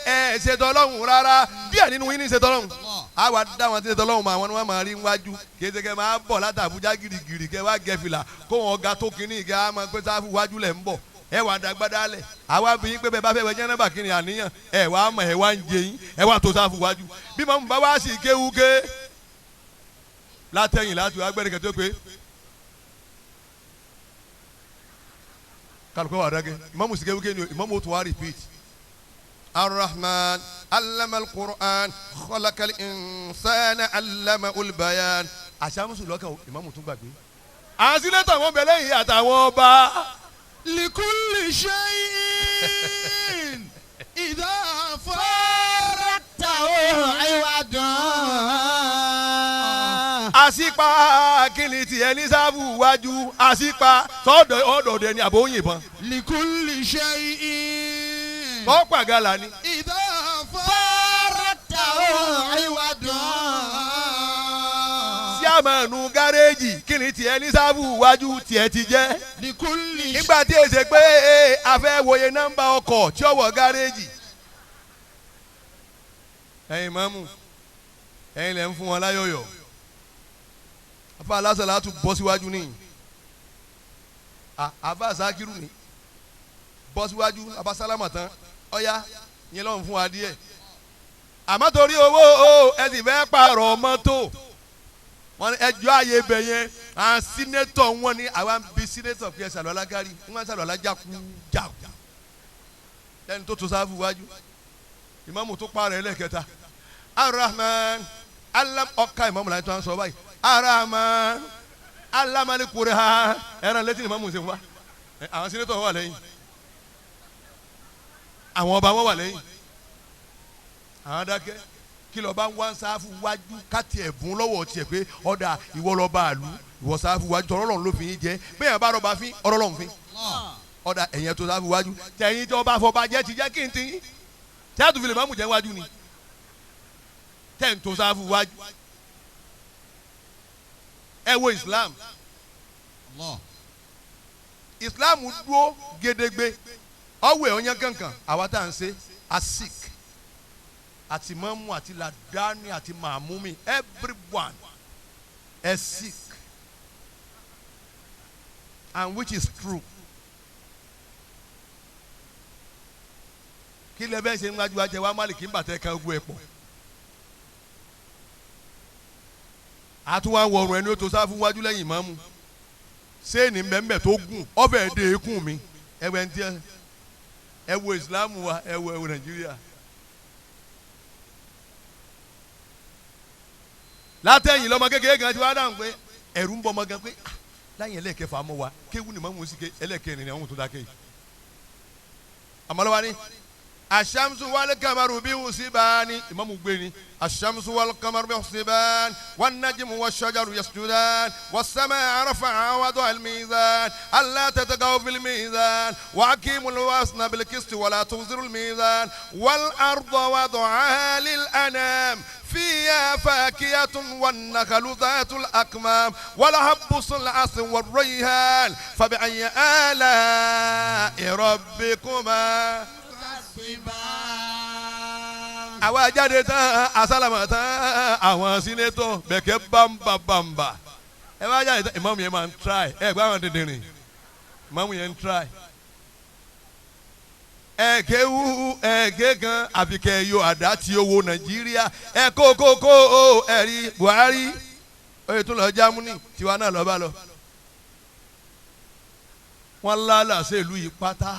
S7: ẹ ṣètò Ọlọ́run rárá díẹ̀ nínú yín ní ṣètò Ọlọ́run. A wá dá wọn tí ṣètò Ọlọ́run mọ àwọn ni wọ́n máa rí wájú kì í ṣe kẹ́ máa bọ̀ láti Àbújá gírígírí kẹ́ wá gẹ fìlà kó wọn ga tó kínní kẹ́ á máa pé sáfù wájú lẹ̀ ń bọ̀ ẹ wà dàgbàdà lẹ̀ àwa bí yín pé bẹ́ẹ̀ bá fẹ́ wẹ jẹ́nẹ́bà kí ni àníyàn ẹ wà á mọ̀ ẹ wá ń jẹ yín ẹ wà tó sáfù wájú bí màmú bá wá sí kéwúké látẹ̀yìn láti wá gbẹ́rẹ́ kẹ́tọ́ pé kálukọ́ wà dákẹ́ ìmáàmù sí kéwúké ni ìmáàmù ó tún wá repeat. الرحمن علم القرآن خلق الإنسان علمه البيان. Àṣàmùsùn lọ́kàn ìmáàmù tún gbàgbé. Àwọn sínétọ̀ wọn bẹ lẹ́yìn àtàwọn ọba.
S4: Likulli shay'in. Idha faragta iwadun.
S7: Àṣìpa kìnì tiẹ̀ ní sáfù wájú àṣìpa sọ́dọ̀ ọ̀dọ̀ọ̀dẹ ni àbò òyìnbọn.
S4: Likulli shay'in.
S7: Kọ́ pàgàlà ni.
S4: Idha faragta iwadun.
S7: Síàmánù gáréèjì kìnì tiẹ̀ ní sáfù wájú tiẹ̀ ti jẹ́.
S4: Likulli
S7: Nígbà tí èsè pé a fẹ́ wòye nọ́mbà ọkọ̀ tí ó wọ̀ gáréèjì. Ẹ̀yin mọ́mù ẹ̀yin lẹ̀ ń fún wọn láyọ̀yọ̀. Afa alásàlá tún bọ́ síwájú ní. Afa Sakiru ni bọ́ síwájú afa sálámà tán ọ̀ya yẹn lọ́n fún wa díẹ̀. Àmọ́ torí owó ẹ sì fẹ́ pààrọ̀ mọ́tò. Wọ́n ní ẹjọ́ ààyè ibẹ̀ yẹn àwọn sínétọ̀ wọn ní àwa ń bi sínétọ̀ fi ẹsẹ̀ àlọ́ alágárí wọ́n sàlọ́ alájàkú jàkú. Lẹ́ni tó tó sáfù wájú ìmáàmù tó pààrọ̀ ẹlẹ́kẹta. Arahman alam ọ̀ka ìmọ̀mù láti tó ń sọ báyìí Arahman alamali kure ha ẹran létí ni mọ̀mù ṣe fún wa àwọn sínétọ̀ wà lẹ́yìn àwọn ọba wọn wà lẹ́yìn àwọn dákẹ́ kí lọ́ọ́ bá ń wá sáfù wájú káti ẹ̀bùn lọ́wọ́ tiẹ̀ pé ọ̀dà ìwọ lọ́ọ́ bá àlù ìwọ sáfù wájú tọ́rọ́ lọ́n ló fi yín jẹ bẹ́ẹ̀ bá rọba fín ọ̀rọ̀ lọ́n fín ọ̀dà ẹ̀yẹn tó sáfù wájú tẹ̀yìn tó bá fọba jẹ́ ti jẹ́ kí n ti yín tí a tún fi lè má mú jẹ́ wájú ni tẹ̀ ń tó sáfù wájú ẹ wo Islam Islam dúró gedegbe ọwọ́ ẹ̀ ọ̀yán kankan àwa tá à ń ṣe asik àti mọ́mú àti làdáni àti màmúmi everyone is sick and which is true. Kí lẹ bẹ́ẹ̀ ṣe ń wájú ajẹ́ wa má lè kí n bàtẹ́ kan ogun ẹ̀ pọ̀. Àtúwá wọ̀rùn ẹni ó tó sáfù wájú lẹ́yìn mọ́mú séènì mbẹ́mbẹ́ tó gùn ọbẹ̀ dé ikùn mi ẹ̀wẹ̀ ń tiẹ̀ ẹ wo Islam wa ẹ wo Nàìjíríà. Látẹ̀yìn lọ́mọ kékeré gan ti wá dáhùn pé ẹ̀rù ń bọ́ ọmọ gan pé láyìn ẹlẹ́ẹ̀kẹfà mọ́ wa kéwù ni mọ́mú sí ké ẹlẹ́ẹ̀kẹrin ni àwọn tó dákẹ́ yìí. Àmọ́lọ́wọ́ ni aṣamsu wal kamaru bí husibani ìmọ̀mù gbé ni aṣamsu wal kamaru bí husibani wan najmu wash shajaru yasjudan was samaa rafa'a wa wada'a al mizan alla tatagaw fil mizan wa aqimul wazna bil qisti wa la tukhsirul mizan wal arda wada'aha lil anam فيها فاكهة والنخل ذات الأكمام والحب ذو العصف والريحان فبأي آلاء ربكما àwa jáde tán asálàmà tán àwọn sínétọ̀ bẹ̀kẹ́ bámbà bámbà ẹ bá jáde tán ìmáàmù yẹn máa ń try ẹ gbọ́ àwọn dìndìnrín ìmáàmù yẹn ń try ẹ̀ẹ́kẹ́wù ẹ̀ẹ́kẹ́ kan àfikẹ́ yọ àdá tí owó Nàìjíríà ẹ̀ kó kó kó ẹ̀rí Buhari oyè tún lọ Jámánì tiwa náà lọ́ba lọ. Wọ́n lálà sí ìlú yìí pátá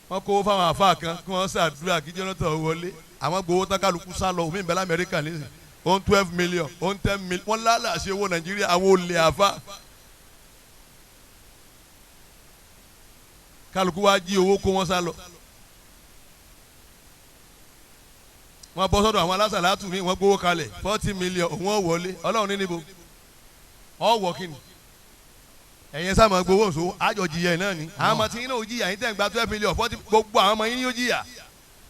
S7: wọ́n kó fáwọn àfa kan kí wọ́n ṣàdúrà kí Jonathan wọlé àwọn gbowó tán kálukú sá lọ omi ìbẹ̀lẹ̀ Amẹ́ríkà nísìnyí ó ń 12 million ó ń 10 million wọ́n lálà sí owó Nàìjíríà àwọn olè àfa. Kálukú wa jí owó kó wọn sá lọ wọn bọ́ sọ́dọ̀ àwọn alásàlátù mi wọ́n gbowó kalẹ̀ 40 million òun ò wọlé Ọlọ́run ní níbo ọ̀wọ́ kìnnì ẹ̀yin sáà máa gbowó nso àjọ jìyà ẹ̀ náà ni àwọn ọmọ tí yín náà ó jìyà yín tẹ̀ ń gba 12 million 40 gbogbo àwọn ọmọ yín yóò jìyà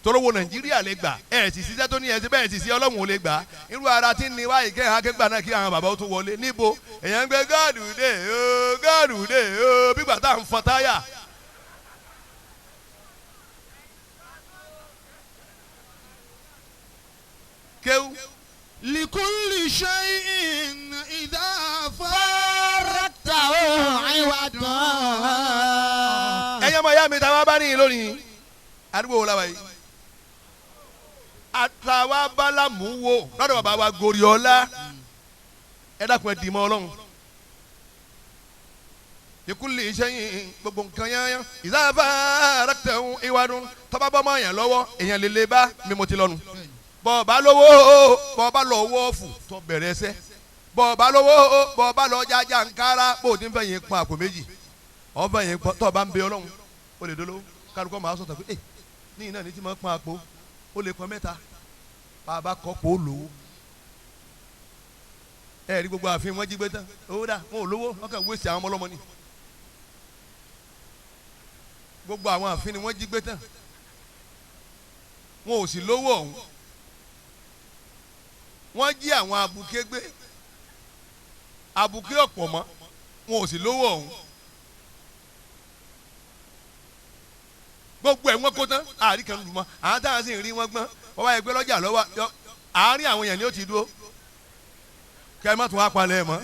S7: tolówó Nàìjíríà lè gbà ẹ̀ sì ṣiṣẹ́ tó ní ẹ̀ sí bẹ́ẹ̀ sì sí Ọlọ́run ò lè gbà irú ara tí ń ní wáyé kẹ́ ẹ̀ akẹ́gbà náà kí àwọn bàbá ó tún wọlé níbo èèyàn ń gbé gáàdù dé o gáàdù dé o bí gbà tá à ń fọn táyà. Kéwú.
S4: Likulli shay'in idha farraktahu 'iwadan.
S7: Ẹ̀yin ọmọ ìyá mi ta wá bá níyìn lónìí àdúgbò wo la wà yìí àtàwa bálámù wo lọ́dọ̀ bàbá wa Goriola ẹ dákun ẹ dì mọ́ Ọlọ́run. Likulli shay'in gbogbo nǹkan yányán idha farraktahu 'iwadun tọ́ba bọ́ mọ́ èèyàn lọ́wọ́ èèyàn lè lè bá mi mo ti lọ́nu bọ́ọ̀bá lówó bọ́ọ̀bá lọ wọ́ọ̀fù tó bẹ̀rẹ̀ ẹsẹ̀ bọ́ọ̀bá lówó bọ́ọ̀bá lọ jájá nkárá bó o ti ń fẹ́ yẹn pọn àpò méjì ọ̀ fẹ́ yẹn pọn tó o bá ń bẹ Ọlọ́run o lè dolówó kálukọ́ máa sọ̀tà pé ẹ ní iná ní tí máa pọn àpò o lè pọn mẹ́ta bàbá kọ́ pò ó lówó ẹ rí gbogbo àfin wọn jí gbé tán owó dà wọn ò lówó wọn kàn wéṣẹ àwọn ọmọ ọlọ́mọ ni gbogbo àwọn àfin ni wọ́n jí gbé tán wọn ò sì lówó ọ̀hún wọ́n jí àwọn abuké gbé abuké ọ̀pọ̀ mọ́ wọn ò sì lówó ọ̀hún gbogbo ẹ̀ wọ́n kó tán àárín kan lù mọ́ àwọn táwọn sì ń rí wọn gbọ́n wọ́n wáyé gbé lọ́jà lọ́wọ́ àárín àwọn èèyàn ni ó ti dúró kẹ́ ẹ má tún wá palẹ̀ mọ́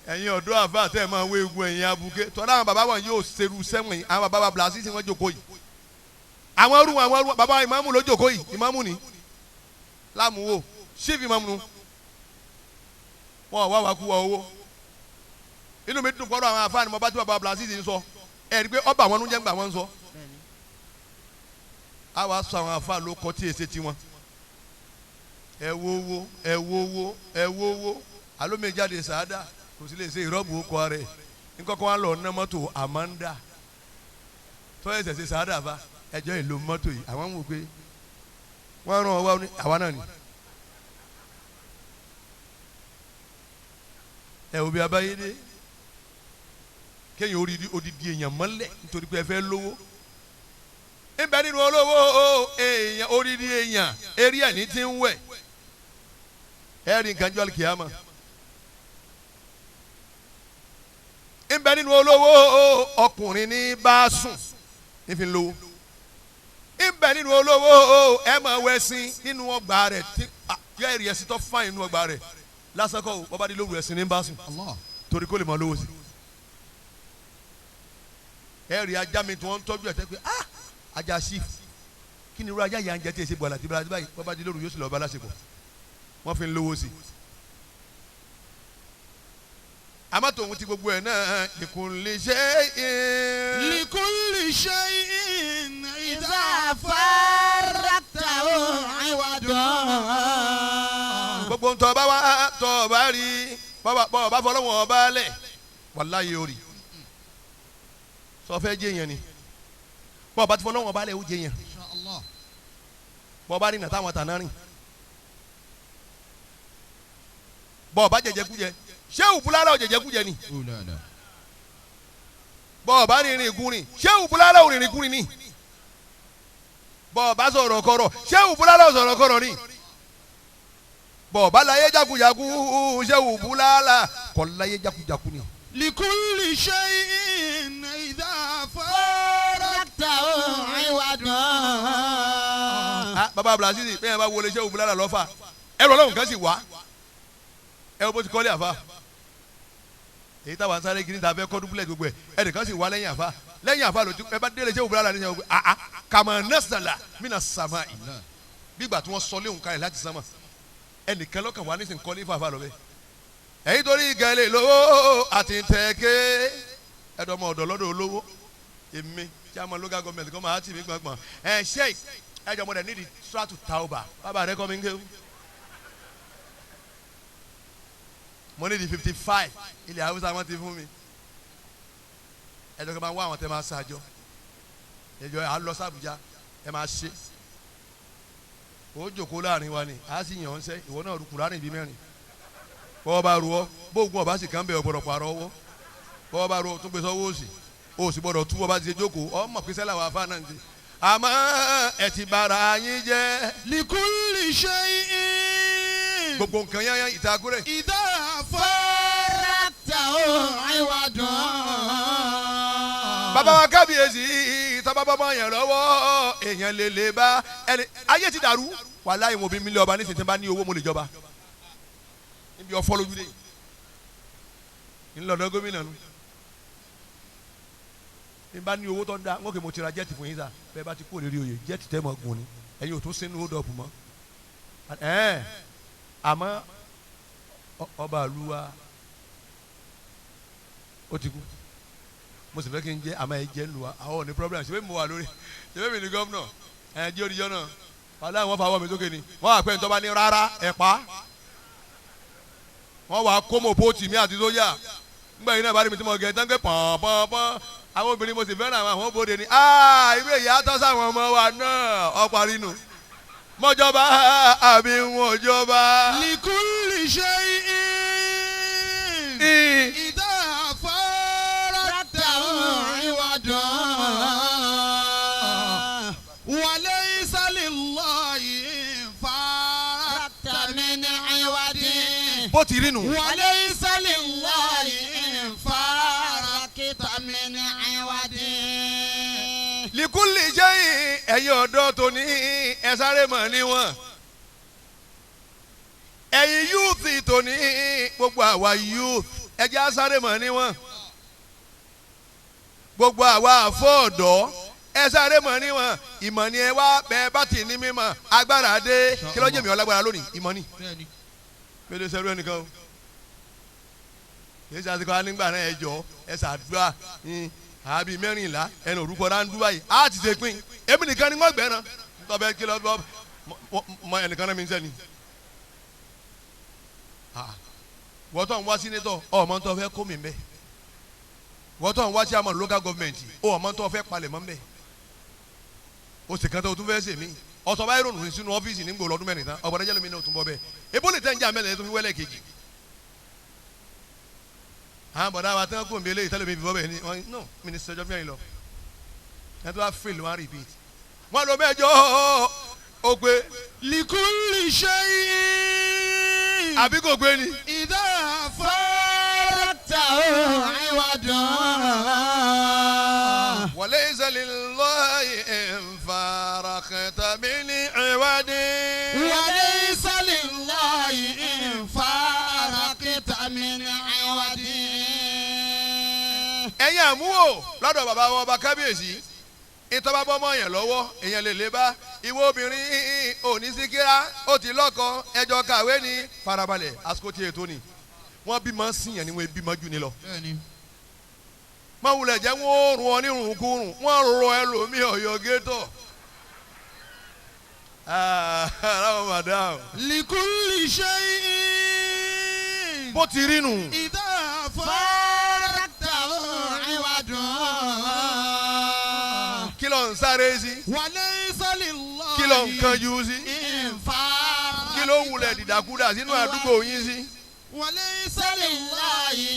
S7: ẹ̀yin ọ̀dọ́ àfa tẹ́ ẹ máa wé egun ẹ̀yin abuké tọ́lá àwọn bàbá wọn yóò ṣerú sẹ́wọ̀n yìí àwọn bàbá wa blasí sí wọn jókòó yìí àwọn rú àwọn rú bàbá ìmáàmù ló jókòó yìí ìmáàmù ni lámùwò sífì máa mú wọn wá wá kú wa owó inú mi dùn kọ́rọ̀ àwọn afáàní mo bá tí bàbá Brazil ń sọ ẹ rí i pé ọba àwọn oúnjẹ ń gbà wọ́n ń sọ A wá sọ àwọn afa ló kọ tí èsè tiwọn. Ẹ wo wo ẹ wo wo ẹ wo wo alómìjáde sàádà kò sí lè ṣe ìrọ́bù kọ rẹ̀ nkọ́kọ́ wa lọ ná mọ́tò Amanda tọ́ ẹsẹ̀ ṣe sàádà fa ẹjọ́ ìlú mọ́tò yìí àwọn ń wò pé wọ́n rán ọ wá ní àwa náà ni. Ẹ òbí abáyédé kéèyàn orí odidi èèyàn mọ́lẹ̀ nítorí pé ẹ fẹ́ lówó. Nbẹ nínú olówó èèyàn odidi èèyàn eré ẹ̀ ní ti ń wẹ̀ ẹ rí nǹkan jọ́ àlùkìyámà. Nbẹ nínú olówó ọkùnrin ní bá sùn nífi lówó. Nbẹ nínú olówó ẹ máa wẹ̀sìn nínú ọgbà rẹ̀ tí yọ ẹ̀rí ẹ̀sìn tó fáyín nínú ọgbà rẹ̀ lásán kọ́ bọ́bá di lóru ẹ̀sìn ní bá sùn torí kó lè máa lówó sí. Ẹ rí ajá mi tí wọ́n ń tọ́jú ẹ̀ tẹ́ pé ah ajá sí kí ni irú ajá yà ń jẹ tí èsì bọ̀lá tí báyìí bọ́bá di lóru yóò sì lọ́ọ́ bá lásìkò wọ́n fi ń lówó sí. Àmọ́ tòun ti gbogbo ẹ̀ náà likulli shay'in.
S4: Likulli shay'in idha farraktahu 'iwadun.
S7: Gbogbo ń tọ́ bá wá tọ́ bá rí bọ́ bá fọlọ́wọ́n ọba lẹ̀ wàláyé orí sọ fẹ́ jẹ́ yẹn ni bọ́ bá ti fọlọ́wọ́n ọba lẹ̀ ó jẹ́ yẹn bọ́ bá rìn nàtàwọn tàná rìn bọ́ bá jẹjẹkújẹ ṣé òbúlára ò jẹjẹkújẹ ni bọ́ bá rìnrìn kúrìn ṣé òbúlára ò rìnrìn kúrìn ni bọ́ bá sọ̀rọ̀ kọ̀rọ̀ ṣé òbúlára ò sọ̀rọ̀ kọ̀rọ̀ ni bọ́ bá láyé jakujaku ṣé òbúlára kọ́ láyé jakujaku ni.
S4: Likulli shay'in idha farraktahu 'iwadun.
S7: Baba Abdulaziz bẹ́ẹ̀ bá wọlé ṣé òbúlára lọ́fà ẹ̀rọ ọlọ́run kan sì wá ẹ wo bó ti kọ́lé àfa èyí táwa ń sáré kiri ta fẹ́ kọ́ dúpúlẹ̀ gbogbo ẹ̀ ẹnìkan sì wá lẹ́yìn àfa lẹ́yìn àfa lòtú ẹ bá délé ṣé òbúra lẹ́yìn àfa àá kàmá nasala mina sama yìí bígbà tí wọ́n sọ léhùn kalẹ̀ láti sánmà ẹnìkan lọ́kàn wá nísìnyí kọ́lé fàáfà lọ́bẹ̀ ẹ̀yin torí gẹ̀lẹ́ lówó àti tẹ̀kẹ́ ẹ̀dọ́mọ ọ̀dọ́ lọ́dọ̀ olówó èmi tí a mọ local government kọ́ máa tì mí gbọ̀ngbọ̀n ẹ̀ ṣe ẹ̀jọ̀ mọ̀ dẹ̀ nídìí stratu tauba bàbá rẹ̀ kọ́ mi ń kéwù. Mo ní di 55 ilẹ̀ haúsá wọn ti fún mi ẹjọ́ kí n máa wá àwọn tẹ́ máa ṣàjọ ẹjọ́ à ń lọ sàbújá ẹ máa ṣe ó jòkó láàrin wa ni a sì yàn án sẹ́ ìwọ náà rúkú láàrin bíi mẹ́rin bọ́ọ̀ bá ru ọ bóògùn ọba sì kàn bẹ̀ ọ̀gbọ̀dọ̀ pààrọ̀ ọwọ́ bọ́ọ̀ bá ru ọ tún gbé sọ́wọ́ òsì òsì gbọ́dọ̀ tú ọba ti ṣe jókòó ọmọ pín sẹ́lá wà fáná ti àmọ́ ẹ ti bára yín jẹ́.
S4: Likulli shay'in.
S7: Gbogbo nǹkan yányán ìtagúrẹ́.
S4: Idha farraktahu 'iwadun.
S7: Bàbá wa kábíyèsí tábàbà máa yàn lọ́wọ́ èèyàn lè lè bá ẹni ayé ti dàrú wàláhì mo bí mílíọ̀nù ọba nísìnyí tí n bá ní owó mo lè jọba níbi ọfọ lójúlé ńlọdọ gómìnà nu ní bá ní owó tó ń da wọn kì í mo ti ra jẹ́ẹ̀tì fún yín sá bẹ́ẹ̀ bá ti kú òlérí oyè jẹ́ẹ̀tì tẹ́ mọ́ gùn ni ẹ̀yin ò tún sínú ó dọ̀pù mọ́ ẹ̀ẹ́n àmọ́ ọba àlùwà ó ti kú mo sì fẹ́ kí n jẹ́ àmọ́ ẹ jẹ́ ń lu wa àwọn ò ní problem ṣe bẹ́ẹ̀ mo wà lórí ṣe bẹ́ẹ̀ mi ní gómìnà ẹ̀ jẹ́ òdìjọ́ náà wàhálà wọn fà wọ́ mi sókè ni wọ́n wà pé ní tọ́ba ní rárá ẹ̀ pa wọ́n wà kó mọ̀ bóòtì mi àti sójà nígbà yìí náà bá rí mi tí mo gẹ̀ tán pé pọ̀npọ̀npọ̀n àwọn obìnrin mo sì fẹ́ràn àwọn bóde ni irú èyí á tọ́ sáwọn ọmọ wa náà ọ̀parí nù mọ́jọba àbí wọn jọba.
S4: Likulli shay'in idha farraktahu 'iwadun wa laysa lillahi farrakta min 'iwadin.
S7: Bó ti rí nù.
S4: Wa laysa lillahi farrakta min 'iwadin.
S7: Likulli shay'in ẹ̀yin ọ̀dọ́ tó ní ẹ sáré mọ̀ níwọ̀n ẹ̀yin yúùtì tó ní gbogbo àwa youth ẹ jẹ́ á sáré mọ̀ níwọ̀n gbogbo àwa àfọ̀ọ̀dọ́ ẹ sáré mọ̀ níwọ̀n ìmọ̀ ni ẹ wá bẹ́ẹ̀ bá ti ní mímọ̀ agbára dé kí ló jẹ́ mi ọlágbára lónìí ìmọ̀ ni mi lè sẹ́rú ẹnìkan o kì í ṣe àsìkò anígbà náà ẹ jọ ẹ ṣàdúrà àbí 14 ẹnu orúkọ ráńdú báyìí á ti ṣe pín èmi nìkan ni wọ́n gbẹ̀ràn Tọ́bẹ̀ kí lọ́ mọ ẹnìkan náà mi ń sẹ́ni. Wọ́n tó ń wá sínétọ̀ ọmọ tó fẹ́ kó mi mbẹ́. Wọ́n tó ń wá sí àmọ́ local government ọmọ tó fẹ́ palẹ̀ mọ́ mbẹ́. O sì kan tó o tún fẹ́ sè mí. Ọ̀sọ̀ báyìí rònú sínú ọ́fíìsì ní gbòòrò ọdún mẹ́rin tán ọ̀bọ̀dé jẹ́lómi náà tún bọ́ bẹ́ẹ̀. Ebó lè tẹ́ ń jà mẹ́lẹ̀ tó fi wẹ́lẹ̀ kejì. Àwọn bọ̀dá wa tán kò ń bí eléyìí tẹ́lẹ̀ mi fi bọ́ bẹ́ẹ̀ ni wọ́n no mínísítà ọjọ́ mẹ́rin lọ. Ẹ tó bá fail wọn á repeat. Wọ́n lọ mẹ́jọ ó pé.
S4: Likulli shay'in.
S7: Àbí kò gbé ni.
S4: Idha faragta iwadan.
S7: Walaysa lillahi in faragta min iwadin.
S4: Walaysa lillahi in faragta min iwadin.
S7: Ẹ̀yin àmúwò lọ́dọ̀ bàbá wọn ọba kábíyèsí ìtọ́ba bọ́mọ yẹn lọ́wọ́ èèyàn lè lè bá ìwọ obìnrin òní síkírá ó ti lọ́kọ ẹjọ́ kàwé ní farabalẹ̀ àsìkò tí ètò ni wọ́n bímọ síyàn ni wọ́n bímọ jù ní lọ. má wulẹ̀ jẹ́ wọ́n ó rún ọ ní rùnkúrùn wọ́n rọ ẹlòmíì ọ̀yọ́ gétọ̀. Aláwọ̀ madam.
S4: Likulli shay'in.
S7: Bó ti rí nù.
S4: Idha faragta iwadun.
S7: Kí ló ń sáré sí.
S4: Walaysa lillahi.
S7: Kí ló ń kanjú sí. Kí ló ń wulẹ̀ dìdàkudà sínú àdúgbò yín sí.
S4: Walaysa lillahi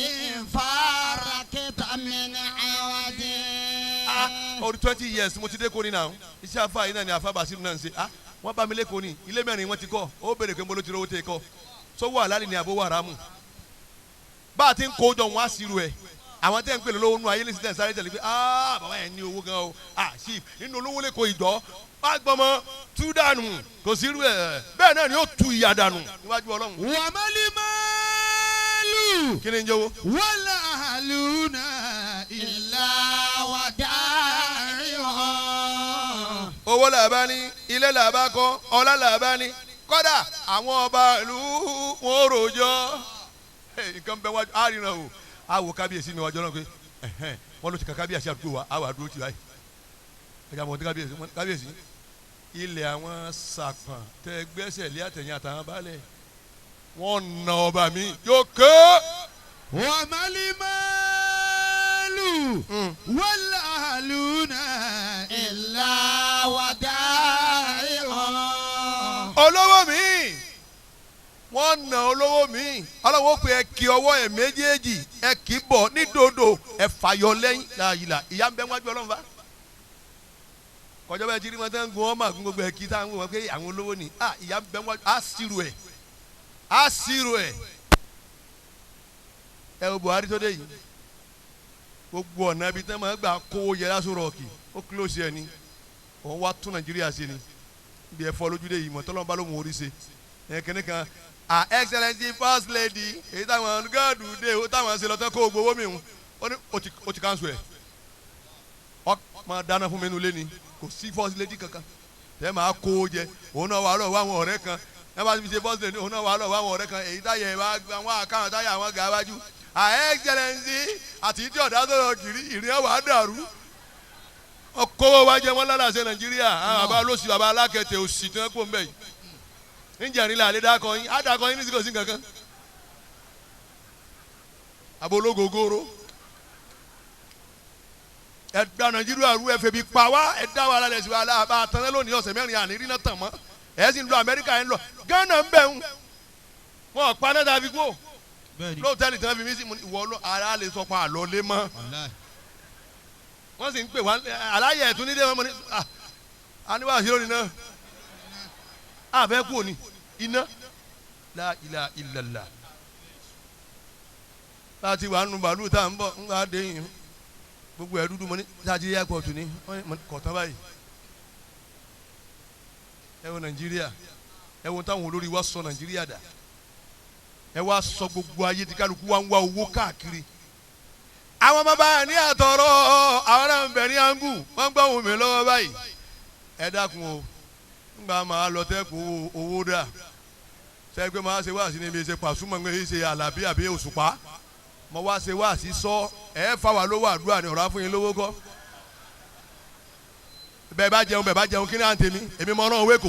S4: faragta min iwadin.
S7: Orí 20 years mo ti dé kóni náà iṣẹ́ afa yìí náà ni afa Basiru náà ń ṣe wọ́n bá mi lẹ́kọ̀ọ́ ni ilé mẹ́rin wọ́n ti kọ́ ó béèrè pé mo ló ti rówó tẹ́ kọ́ sọ́wọ́ àlálì ni àbówó àràmù bá a ti ń kó jọ wọn á sírù ẹ̀ àwọn tẹ́ ń pè lówó nù ayé lè sílẹ̀ sáré tẹ̀lé pé bàbá yẹn ní owó gan o chief nínú olówó lè kó ìjọ bá gbọmọ tú dànù kò sírù ẹ̀ bẹ́ẹ̀ náà ni ó tu ìyà dànù níwájú Ọlọ́run.
S4: Wàmálí máàlù.
S7: Kí ni ń jẹ́wọ́.
S4: Wala ahluna illa wada'iha.
S7: Owó làbá ní ilé làbá kọ́ ọlá làbá ní kọ́dà àwọn ọba ìlú wọn ò rojọ́ nǹkan bẹ wájú àríran o awo kábíyèsí mi wájú Ọlọ́run pé wọn ló ti ka kábíyèsí àdúgbò wa àwọn àdúró ti báyìí ẹ̀ka mọ̀ ní kábíyèsí kábíyèsí ilẹ̀ àwọn sàpọ̀n tẹ gbẹ́sẹ̀ lé àtẹ̀yìn àtàwọn balẹ̀ wọ́n na ọba mi yóò ké.
S4: Wàmálí máàlù wala ahluna illa wada'iha.
S7: Olówó mi wọ́n na olówó mi ọlọ́wọ́ pé ẹ kí ọwọ́ ẹ méjèèjì ẹ kì í bọ̀ ní dòdò ẹ fàyọ lẹ́yìn láàyè ìyá ń bẹ wájú Ọlọ́run fa kọjá bẹ́ẹ̀ tí wọ́n ti ń gun ọmọ àgún gbogbo ẹ kí táwọn wọ́n pé àwọn olówó ni ìyá ń bẹ wájú á sírù ẹ̀ á sírù ẹ̀ ẹ wo Buhari tó dé yìí gbogbo ọ̀nà ibi tí wọ́n máa gbà kówó yẹ lásán rọ̀ọ̀kì ó kílòsì ẹ̀ ni òun wá tún Nàìjíríà ṣe ni ibi ẹ̀fọ́ lójúdé yìí mọ̀tọ́lọ́mọba ló mú orí ṣe ẹ̀ kìnnì kan ah Excellency First Lady èyí táwọn gáàdù dé o táwọn ṣe lọ́tọ́ kó gbowó mi hùn ó ní o ti cancel ẹ̀ ọ máa dáná fún mi nulẹ̀ ni kò sí First Lady kankan tẹ́ máa kó o jẹ òun náà wà lọ wá àwọn ọ̀rẹ́ kan ẹ bá ti fi ṣe First Lady òun náà wà lọ wá àwọn ọ̀rẹ́ kan èyí táyà àwọn àkáwọn táyà àwọn gà wájú ah Excellency àti tí ọ̀dà sọ̀rọ̀ kiri ìrìn àwà dàrú ọkọ̀ wa jẹ wọn lálàsẹ̀ Nàìjíríà àwọn bàbá olóṣì bàbá alákẹ̀tẹ̀ òṣì tí wọ́n kó ń bẹ̀ yìí njẹrin la ale dakọ yin adakọ yin ní sikosi kankan abologogoro ẹgbẹ́ Nàìjíríà ru ẹfẹ bi pa wá ẹdá wa lálẹ́ sí wa la bá a tán lónìí ọ̀sẹ̀ mẹ́rin àní rí náà tàn mọ́ ẹ̀ sì ń lọ Amẹ́ríkà ẹ̀ ń lọ Ghana ń bẹ̀ ń wọn pa náà tàbí kú lóòótẹ́lì tí wọ́n fi mí sí ìwọ ara lè sọ pa àlọ́ lé mọ́ wọ́n sì ń pè wá aláyẹ̀ ẹ̀tún nídìí wọn mọ́ ní àníwá sí lónìí náà àfẹ́ kú òní iná la ilaha illallah láti wà nù bàálù tá à ń bọ̀ ń gbà dé yìí gbogbo ẹ̀ dúdú mọ́ ní sáàtì airport ní kọ̀tán báyìí ẹ wo Nàìjíríà ẹ wo táwọn olórí wa sọ Nàìjíríà dà ẹ wá sọ gbogbo ayé tí kálukú wa ń wá owó káàkiri àwọn bàbá ní àtọ̀rọ̀ àwọn náà ń bẹ̀ ní angu wọ́n ń gbọ́ ohùn mi lọ́wọ́ báyìí ẹ dákun o ngba máa lọ tẹ́ kó owó dà sẹ́gbẹ́ máa ṣe wáàsí níbi ṣe Pasuma ń ṣe Àlàbí àbí Òṣùpá mo wá ṣe wáàsí sọ ẹ fà wá lówó àdúrà ní ọ̀rọ̀ àfúnyín lówó kọ́ Bẹ́ẹ̀ bá jẹun bẹ́ẹ̀ bá jẹun kí ni à ń tèmi èmi mọ ọ̀rọ̀ òwe kò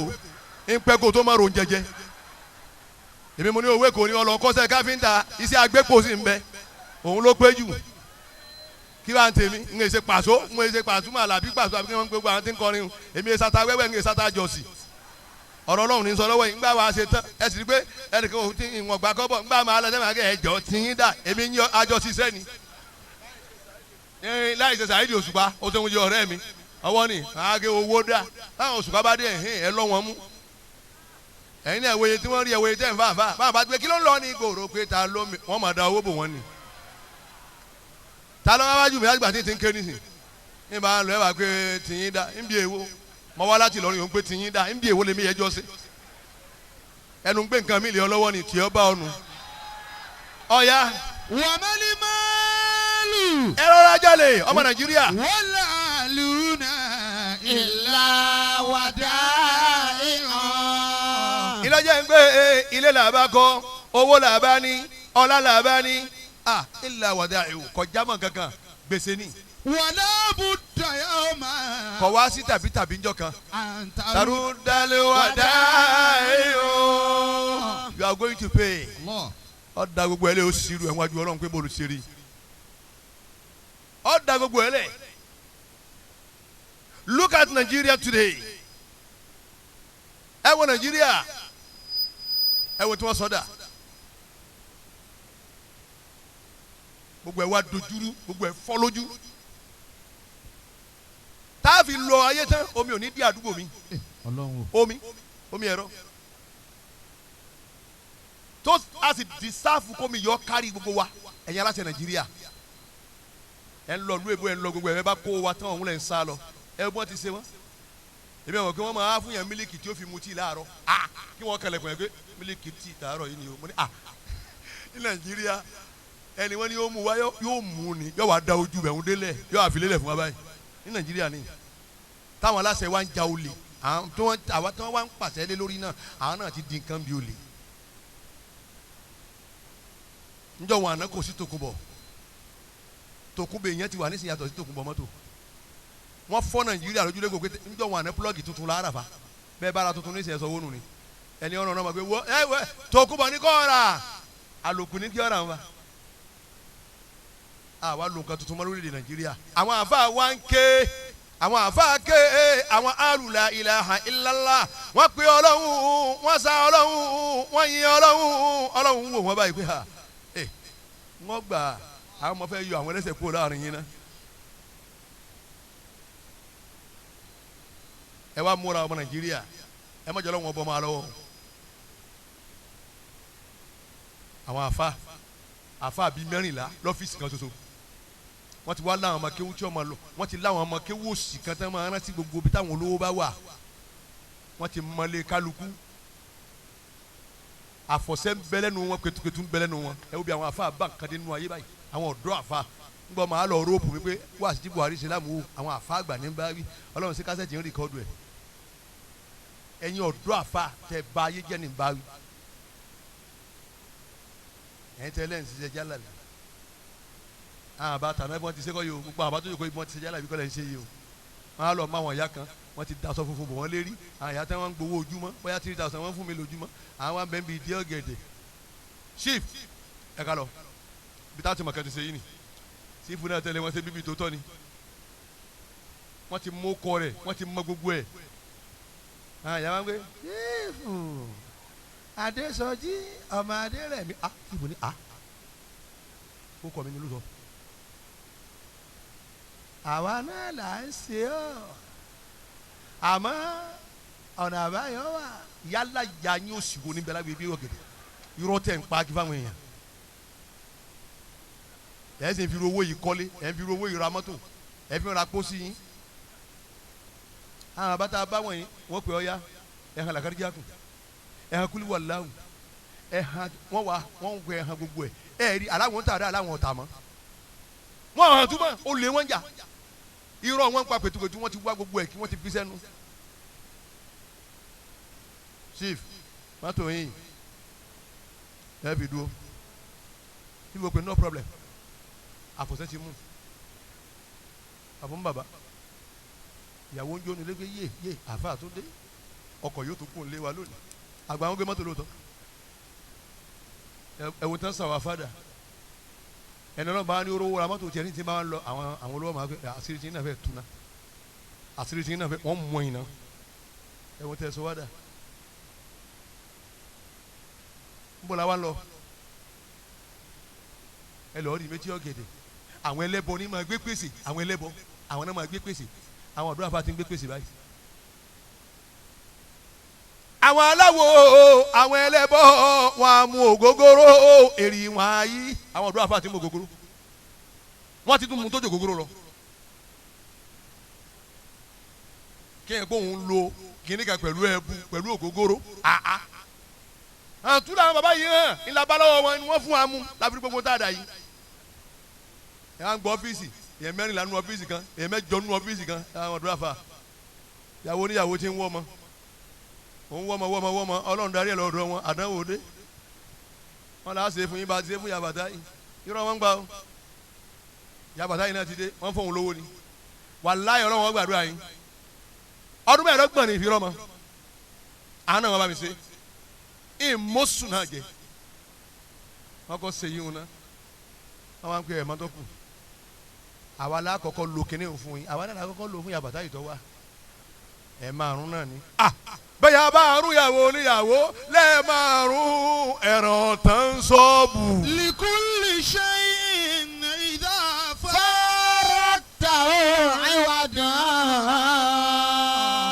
S7: ń pẹ́ kó tó má ro oúnjẹ jẹ èmi mo ní òwe kò ní ọlọ kọ́sẹ́ káfíńtà iṣẹ́ agbépo sì ń bẹ òun ló pé jù kí bá ń tèmi ń ṣe pàṣọ ń ṣe pàṣọ àlàbí pàṣọ àbí kí wọ́n gbogbo àwọn tí ń kọrin èmi sata wẹ́wẹ́ ń sata jọ̀sì ọ̀rọ̀ Ọlọ́run ní sọ lọ́wọ́ yìí ńgbà wàá ṣe tán ẹ sì rí pé ẹnìkan ò tí ìwọ̀n gbà kọ́bọ̀ ńgbà máa lọ sẹ́wọ̀n akẹ́ ẹ̀jọ̀ tí yín dà èmi ń yọ àjọ ṣiṣẹ́ ni láì ṣe Saheed Òṣùpá ó ṣe ń yọ ọ̀rẹ́ mi ọwọ́ ni àáké owó dà táwọn Òṣùpá bá dé ẹ̀hìn ẹ lọ́ wọn mú ẹ̀yin náà ẹ̀wòye tí wọ́n rí ẹ̀wòye tẹ̀ ń fà fà báwọn bá ti pé kí ló ń lọ ní ìgboro pé ta ló mi wọ́n máa da owó bò wọ́n ni ta ló wá wájú mi láti gbà tí ti ń ké nísìn ní bá ń lọ ẹ wà pé tìyín dà ń bí èwo mọ wá láti Ìlọrin òun pé tìyín dà ń bí èwo lèmi yẹjọ́ sí ẹnu gbé nǹkan mi lè ọ lọ́wọ́ ni tì ọ bá ọnu ọ̀ya.
S4: wàmẹ́lí máàlù.
S7: ẹ rọra jalè ọmọ Nàìjíríà.
S4: wọ́n là lùnà ìlà wàdà ìhàn.
S7: ìlọ́jà ń gbé ilé làbá kọ́ owó làbá ní ọlá làbá ní ìlà wàdà ìhù kọjá mọ́ kankan gbèsè ni.
S4: wàlá budda yawma.
S7: kọ̀ wá sí tàbí tàbí njọ́ kan.
S4: Tarudal
S7: wàdà ìhù. You are going to pay. Ó da gbogbo ẹ lé o sì rú ẹ̀ wájú Ọlọ́run pé mo lè ṣe rí. Ó da gbogbo ẹ lẹ̀. Look at Nigeria today. Ẹ wo Nigeria. Ẹ wo tí wọ́n sọ dà. Gbogbo ẹ wá dojúrú, gbogbo ẹ fọ́ lójú. Tá a fi lọ ayé tán, omi ò ní dí àdúgbò mi. Omi, omi ẹ̀rọ. Tó a sì disáàfù kómi yọ kárí gbogbo wa, ẹ̀yin aláṣẹ Nàìjíríà. Ẹ ń lọ ìlú èbó, ẹ ń lọ gbogbo ẹ bá kó wa tán òun lẹ̀ ń sá lọ. Ẹ bọ́n ti ṣe wọ́n. Èmi àwọn kí wọ́n máa fún yàn mílíkì tí ó fi mu tíì láàárọ̀. Kí wọ́n kẹlẹ̀kùn yẹn pé mílíkì tíì tàárọ̀ yìí ni o. Mo ní ní Nàìjíríà ẹni wọ́n ní yóò mú wa yóò mú ni yóò wá da ojú bẹ̀ ń délẹ̀ yóò àfi lélẹ̀ fún wa báyìí. Ní Nàìjíríà ni táwọn aláṣẹ wa ń ja olè, àwọn tí wọ́n wá ń pàṣẹ lé lórí náà, àwọn náà ti di nǹkan bí olè. Njọ́ wọn àná kò sí tòkunbọ̀. Tòkunbọ̀ èèyàn ti wà nísìnyí yàtọ̀ sí tòkunbọ̀ mọ́tò. Wọ́n fọ́ Nàìjíríà lójúlé gbogbo njọ́ wọn àná púlọ́ọ̀gì tuntun lára fa bẹ́ẹ̀ bára tuntun ní ìsẹ̀sọ̀ wónú ni ẹni ọ̀nà ọ̀nà máa gbé wọ́ ẹ wẹ́ tòkunbọ̀ ní kọ́ ra àlòkù ní kí ọ̀rà ń fa. Àwa lo nǹkan tuntun mọ́ lórílẹ̀ Nàìjíríà. Àwọn àfa wa ń ké, àwọn àfa ké, àwọn alùlà ilaha illallah wọ́n pe Ọlọ́run, wọ́n sa Ọlọ́run, wọ́n yin Ọlọ́run, Ọlọ́run wò wọ́n báyìí pé ha wọ́n gbà àwọn ọmọ fẹ́ yọ àwọn ẹlẹ́sẹ̀ kúrò láàrin yín náà. Ẹ wá múra ọmọ Nàìjíríà, ẹ má jẹ́ Ọlọ́run ọbọ̀ máa lọ́wọ́. Àwọn àfa àfa bíi 14 lọ́fíìsì kan ṣoṣo wọ́n ti wá láwọn ọmọ kéwú tí wọ́n máa lọ, wọ́n ti láwọn ọmọ kéwú òsì kan tán máa rántí gbogbo ibi táwọn olówó bá wà, wọ́n ti mọlé kálukú. Àfọ̀sẹ́ ń bẹ lẹ́nu wọn, ketuketu ń bẹ lẹ́nu wọn. Ẹ wo bí àwọn àfa bá nǹkan dé nínú ayé báyìí, àwọn ọ̀dọ́ àfa ń gbọ́ máa lọ róòpù mi pé wá sí Buhari ṣe lámùú àwọn àfa àgbà ní bá wí Ọlọ́run sí kásẹ̀tì ń rìkọ́dù ẹ̀. Ẹ̀yin ọ̀dọ́ àfa tẹ ba ayé jẹ́ ní bá wí. Ẹ̀yin tẹ lẹ́yìn ṣiṣẹ́ jálàbí. Àwọn àbá tàná ẹ̀bọ́n ti ṣe kọ́ yìí o, gbogbo àbá tó yẹ kó ibọ́n ti ṣe jálàbí kọ́ lẹ́ ń ṣe yìí o. Wọ́n á lọ mọ àwọn ìyá kan, wọ́n ti daṣọ funfun bò wọ́n lérí. Àwọn ìyá tí wọ́n ń gbowó ojúmọ́, bóyá 3,000 wọ́n fún mi lójúmọ́. Àwọn wa ń bẹ ń bi ìdí ọ̀gẹ̀dẹ̀. Chief ẹ ká lọ bí táwọn ti mọ̀ kẹ́tù ṣe yìí ni. Sífù náà tẹ́lẹ̀ wọ́n ṣe bíbí tó tọ́ ni. Wọ́n ti mú kọ rẹ̀, wọ́n ti mọ gbogbo ẹ̀. Àwọn ìyá wa ń gbé Chief Adésọjí ọmọ Adérẹ̀mí. Ah Chief ni ah ó kọ́ mi ní lóòótọ́. Àwa náà là ń ṣe ọ́, àmọ́ ọ̀nà àbáyọ wà. Yálà ya yín ó sì wo níbẹ̀ lágbègbè bí ọ̀gẹ̀dẹ̀ irọ́ tẹ̀ ń pa kí fáwọn èèyàn. Ẹ̀ sì ń fi owó yìí kọ́lé, ẹ̀ ń fi owó yìí ra mọ́tò, ẹ̀ fi ra pósí yín. Àwọn àbáta bá wọ̀nyí wọ́n pè ọ́ yá, ẹ̀ hàn làkàrìjà kù, ẹ̀ hàn kúlí wà láwù, ẹ̀ hàn wọ́n wà wọ́n ń pè ẹ̀ hàn gbogbo ẹ̀. Ẹ̀ rí aláwọ̀ ń tà dá aláwọ̀ ọ̀tà mọ́. Wọ́n hàn túmọ̀ olè wọ́n jà. Irọ́ wọn pa pẹ̀tùpẹ̀tù, wọ́n ti wá gbogbo ẹ̀ kí wọ́n ti fi sẹ́nu. Chief mọ́tò yìí ẹ fi dúró tí mo pe no problem àfọ̀sẹ́ ti mú àfọ̀n bàbá Ìyàwó ń jóni lẹ́gbẹ́ yé yé àfa tó dé ọkọ̀ yóò tó kún lé wa lónìí. Àgbà wọn gbé mọ́tò lóòótọ́. Ẹ̀wò tán sàwọn afádà. Ẹni ọlọ́run bá ní orówó ra mọ́tò tiẹ̀ ní ti máa ń lọ àwọn olówó máa gbé àṣírí tí náà fẹ́ túná. Àṣírí tí náà fẹ́ wọ́n mú ìná. Ẹ̀wò tẹ̀ sọ wádà. Ń bọ̀ la wá lọ. Ẹ lọ́ọ́ rí méjì ọ̀gẹ̀dẹ̀. Àwọn ẹlẹ́bọ ní máa gbé pèsè. Àwọn ẹlẹ́bọ àwọn náà máa gbé pèsè. Àwọn ọ̀dọ́ àfa ti ń gbé pèsè báyìí. Àwọn aláwo àwọn ẹlẹ́bọ wọn á mú ògógóró èrì wọn á yí. Àwọn ọ̀dọ́ àfa ti ń mú ògógóró. Wọ́n ti tún mú tójú ògógóró lọ. Kí ẹ̀ kóun lo kíníkà pẹ̀lú ẹbu pẹ̀lú ògógóró. Àá. Àtúndà àwọn bàbá yìí hàn ńlá bá lọ́wọ́ wọn ni wọ́n fún wa mú láfi gbogbo tá a dà yìí. Ẹ á ń gbọ́ ọ́fíìsì èèyàn mẹ́rìnlá nínú ọ́fíìsì kan èèyàn mẹ́jọ nínú ọ́fíìsì kan àwọn ọ̀dọ́ àfà ìyàwó oníyàwó ti ń wọ́ ọmọ òun wọ́ ọmọ wọ́ ọmọ wọ́ ọmọ ọlọ́run darí ẹ̀ lọ́dọ̀ wọn àdánwò dé wọn là á ṣe fún yín bá a ti ṣe fún yàbàtà yìí irọ́ wọn ń gbà ó yàbàtà yìí náà ti dé wọ́n fóun lówó ni wàláhì ọlọ́run wọn gbàdúrà yín ọdún mẹ́ẹ̀ẹ́dọ́gbọ̀n ní ìfirọ́ mọ́ àánú wọn bá mi ṣe ìmọ̀sùn náà jẹ wọn kọ́ ṣe yín wọn náà wọn wá ń pè ẹ̀ mọ́tò kù àwa la kọ́kọ́ lo kinní fún yín àwa náà la kọ́kọ́ lo fún yàbàtà yìí tó wá ẹ̀ márùn náà ni. bẹ́ẹ̀ yà bá àrùn yàwó oníyàwó lẹ́ẹ̀márùn ẹ̀ràn tán sọ́ọ̀bù.
S4: Likulli shay'in idha faraktahu iwadan.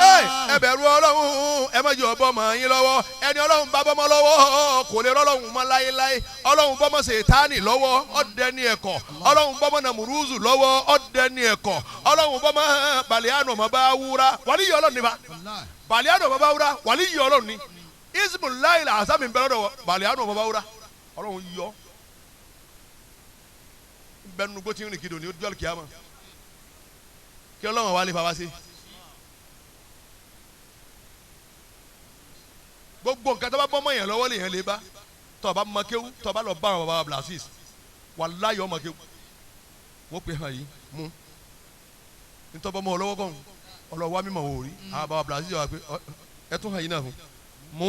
S7: Ẹ bẹ̀rù ọlọ́run ẹ má jẹ́ ọbọ̀ mọ́ yín lọ́wọ́ ẹni ọlọ́run bá bọ́mọ lọ́wọ́ kò lè rọ́lọ́run mọ́ láéláé ọlọ́run bọ́mọ ṣètánì lọ́wọ́ ọ̀dẹ ní ẹ̀kọ́ ọlọ́run bọ́mọ nàmúrúzù lọ́wọ́ ọ̀dẹ ní ẹ̀kọ́ ọlọ́run bọ́mọ bàlíánù ọmọ bá wúra wàlíyé ọlọ́run nípa bàlíánù ọmọ bá wúra wàlíyé ọlọ́run ní ismullahi làásàmì ń bẹ lọ́dọ̀ bàlíánù ọmọ bá wúra ọlọ́run yọ bẹ́ẹ̀ nugbó tí ń rìn kìdò ní ojú àlùkìyàmọ̀ kí ọlọ́run wà lè fa wá sí. Gbogbo nǹkan tó bá bọ́ mọ́ yẹn lọ́wọ́ lèyàn lè bá tó bá mọ kéwú tó bá lọ bá àwọn baba blasis wàláyé ọmọ kéwú wọ́n pè hàn yìí mú nítorí bọ́ mọ́ ọ lọ́wọ́ kàn ọlọ́wọ́ mímọ̀ wò rí àwọn baba blasis wà pé ẹ tún hàn yìí náà fún mú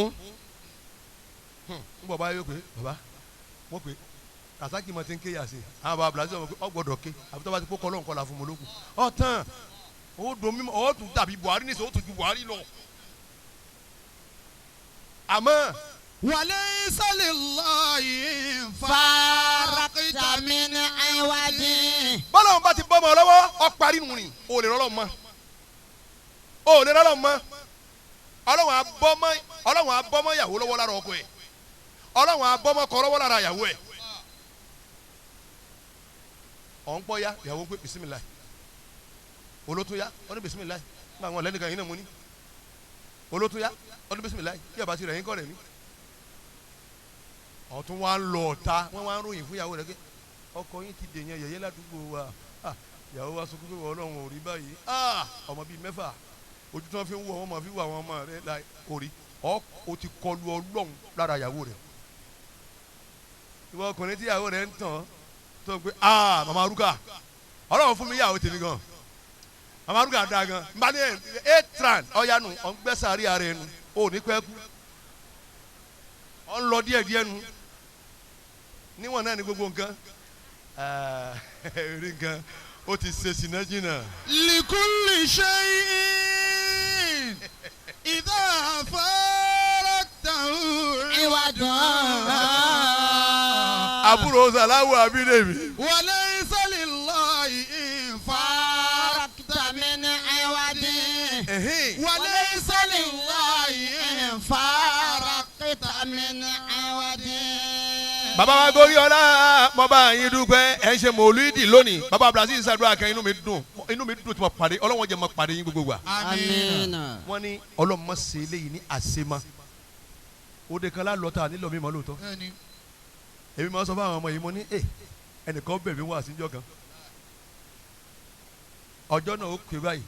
S7: ń bọ̀ báyọ̀ pé baba wọ́n pè rasaki mọ̀ ti ń ké yà sí àwọn baba blasis wà pé ọ gbọ́dọ̀ ké àbí tó bá ti kó kọ́ lóun kọ́ la fún mi lókun ọ tán ó dùn mímọ́ ọ tún dàbí Buhari nísìnyí ó tún ju Buhari lọ. Àmọ́.
S4: Walaysa lillahi farakta min iwadi.
S7: Bọ́lá wọn bá ti bọ́mọ lọ́wọ́ ọ parí nù ni o lè rọ́lọ́ mọ́ o lè rọ́lọ́ mọ́ ọlọ́wọ́n abọ́mọ ìyàwó lọ́wọ́ lára ọkọ ẹ̀ ọlọ́wọ́n abọ́mọ kọ lọ́wọ́ lára ìyàwó ẹ̀ ọ̀ ń pọ́ ya ìyàwó ń pè bisimilayi olótún ya ọ ní bisimilayi nígbà wọn lẹ́nìkan yìí náà mú ní olótún ya ọdún bisimilayi kí ọba ti rẹ̀ yín kọ́ rẹ̀ mí. Ọ̀tún wa ń lọ ọ̀ta wọ́n wá ń ròyìn fún ìyàwó rẹ̀ pé ọkọ yín ti dèèyàn yẹ̀yẹ́ ládùúgbò wa ìyàwó wa sunkún pé ọlọ́run ò rí báyìí ọmọ bíi mẹ́fà ojú tí wọ́n fi ń wọ ọmọ fi wọ àwọn ọmọ rẹ̀ láì kò rí ọ o ti kọlu ọlọ́run lára ìyàwó rẹ̀. Ìwọ ọkùnrin tí ìyàwó rẹ̀ ń tàn tó ń pé màmá arúgà ọlọ́run fún mi ìyàwó tèmi gan màmá arúgà dáa gan n bá ní ẹ tran ọ̀yánu ọ̀ ń gbẹ́sàárì ara ẹnu o ní pẹ́ kú ọ ń lọ díẹ̀ díẹ̀ nu níwọ̀n náà ní gbogbo nǹkan rí nǹkan ó ti ṣe sìnà jìnnà.
S4: Likulli shay'in idha faraktahu iwadan.
S7: Àbúrò sàláwù àbídèmí.
S4: Walaysa lillahi farakta min iwadin. Walaysa lillahi farakta min iwadin.
S7: Bàbá wa gorí ọlá mo bá yín dúpẹ́ ẹ̀ ń ṣe mòlúdì lónìí bàbá Brazil ṣàdúrà kan inú mi dùn tí mo pàdé ọlọ́wọ́n jẹ́ mo pàdé yín gbogbo wa.
S4: Àmín.
S7: Wọ́n ní ọlọ́mọ ṣe eléyìí ní àṣemá òde kan lálọ́ta nílò mi mọ́ lóòótọ́ èmi máa sọ fún àwọn ọmọ yìí mo ní ẹnìkan bẹ̀ mí wá síjọ́ kan ọjọ́ náà ó pè báyìí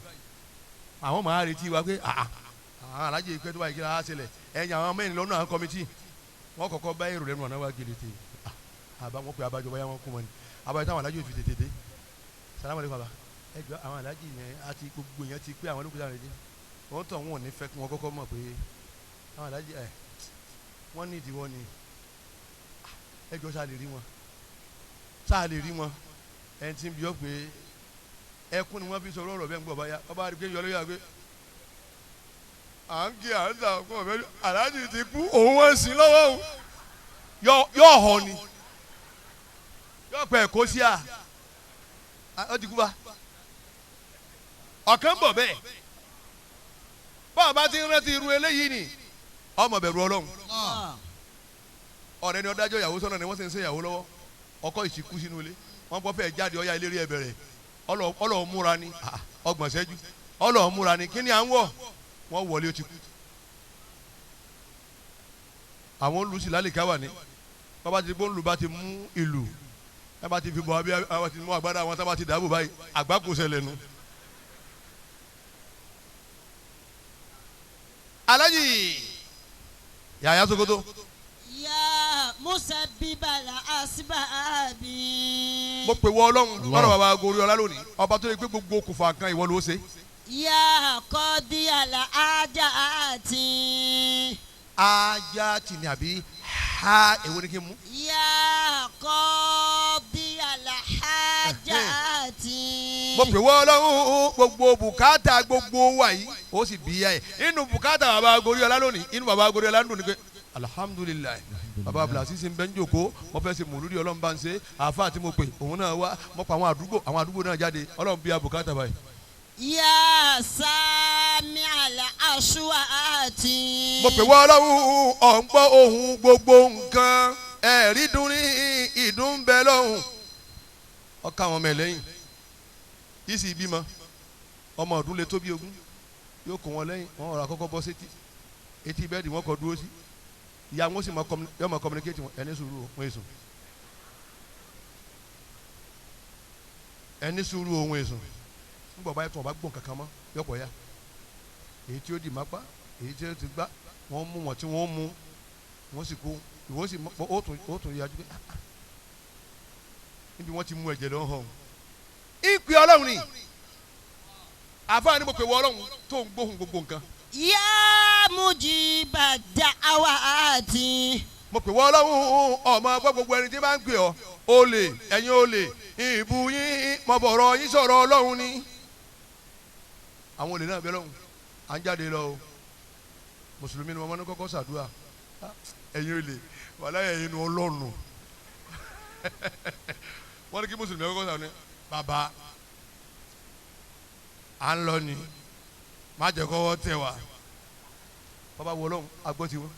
S7: àwọn máa retí wa pé àwọn alájẹ ìpẹ́ tó báyìí kí láá ṣẹlẹ̀ ẹ̀yìn àwọn mẹ́rin lọ́nà àwọn kọ́mítì wọ́n kọ́kọ́ bá èrò lẹ́nu ọ̀nà wa gèlè tè àbá wọn pè abájọ báyà wọn kú wọn ni abájọ táwọn alájẹ òfin tètè dé salamu aleykum baba Ẹjọ́ àwọn aláàjì yẹn àti gbogbo yẹn ti pé àwọn olókùúta rẹ dé. Wọ́n tọ̀ wọ́n ò ní fẹ́ kí wọ́n kọ́kọ́ mọ̀ pé àwọn aláàjì ẹ̀ wọ́n ní ìdíwọ́ ni. Ẹjọ́ sáà lè rí wọn, sáà lè rí wọn. Ẹni tí ń bí ọ pé ẹkún ni wọ́n fi sọ ọ̀rọ̀ bẹ́ẹ̀ ń gbọ́ báyà ọba àdìgbé yọ lóyà pé à ń kí à ń sà fún ọ̀bẹ aláàjì ti kú òun wọ́n ń sin lọ́wọ́ òun yọ họ ni yọ pẹ̀ kó sí à ọ ti kú bá ọ̀kan bọ̀ bẹ́ẹ̀ báwa bá ti ń rántí irú eléyìí ni ọmọ bẹ̀rù Ọlọ́run. Ọ̀rẹ́ ni ọ̀dájọ́ ìyàwó sọ́nà ni wọ́n sì ń ṣe ìyàwó lọ́wọ́ ọkọ ìsìnkú sínú ilé wọ́n gbọ́ fẹ́ jáde ọ̀yá eléré ẹ̀ bẹ̀rẹ̀ ọlọ́ọ̀ múra ni ọgbọ̀n ṣẹ́jú ọlọ́ọ̀ múra ni kí ni à ń wọ̀ wọ́n wọlé ó ti kú. Àwọn olùsí lálẹ́ká wà ní bàbá ti gbóǹlù bá ti mú ìlú bàbá ti fi bọ̀ abí àwọn ti mú agbádá wọn tábà ti dàbò báyìí àgbá kò ṣẹlẹ̀ nu. Alájì Yàyà Sokoto.
S8: Ya musabbibal asbabi.
S7: Mo pè wọ Ọlọ́run lọ́rọ̀ bàbá gorí ọlá lónìí ọba tó yẹ pé gbogbo okùnfà kan ìwọ ló ṣe.
S8: Ya qadiyal hajati.
S7: Ajá ti ni àbí ha èwo ni kí n mú.
S8: Ya qadiyal hajati.
S7: Mo pè wọ Ọlọ́run gbogbo bùkátà gbogbo wa yìí ó sì bí yá ẹ inú bùkátà bàbá gorí ọlá lónìí inú bàbá gorí ọlá ń dùn ní pé alihamudulilayi baba abdulasi ń bẹ ń jòkó mo fẹ́ ṣe mòlúdi Ọlọ́run bá ń ṣe àáfàá tí mo pè òun náà wá mo pa àwọn àdúgbò náà jáde Ọlọ́run bí abùkátà báyìí.
S8: Ya sami'al aswati.
S7: Mo pè wọ́ Ọlọ́run ọ̀ ń gbọ́ ohùn gbogbo nǹkan ẹ̀rí dún ní ìdún bẹ lọ́hùn ọkọ àwọn ọmọ ẹ̀ lẹ́yìn yìí sì bímọ ọmọ ọdún lè tó bí ogún yóò kó wọn lẹ́yìn wọn ọ̀rọ̀ àkọ́kọ́ bọ́ sétí etí bẹ́ẹ̀dì wọn kọ dúró sí ìyá wọn sì máa communicate wọn ẹni sùúrù òun èsùn ẹni sùúrù òun èsùn nígbà báyìí tí wọn bá gbọ̀n kankan mọ́ yọpọ̀ ya èyí tí ó di má pa èyí tí ó ti gbá wọn mú wọn tí wọn mú wọn sì kó ìwọ sì ó tún yájú pé níbi wọn ti mú ẹ̀jẹ̀ lọ́hàn o ìpè Ọlọ́run ni àfáà ni mo pè wọ Ọlọ́run tó ń gbóhùn gbogbo nǹkan.
S8: Ya mujiba da'awati.
S7: Mo pè wọ Ọlọ́run ọmọ gbọ́ gbogbo ẹni tí bá ń pè ọ́ olè ẹ̀yin olè ìbú yín mo bọ̀rọ̀ yín sọ̀rọ̀ Ọlọ́run ni. Àwọn olè náà bẹ lọ́hùn à ń jáde lọ o mùsùlùmí ni wọn ní kọ́kọ́ ṣàdúrà ẹ̀yin olè wàhálà ẹ̀yin nu Ọlọ́run wọ́n ní kí mùsùlùmí kọ́kọ́ ṣàdúrà bàbá à ń lọ ni má jẹ́ kọ́wọ́ tẹ̀ wá bàbá wọ Ọlọ́run agbọ́ tiwọn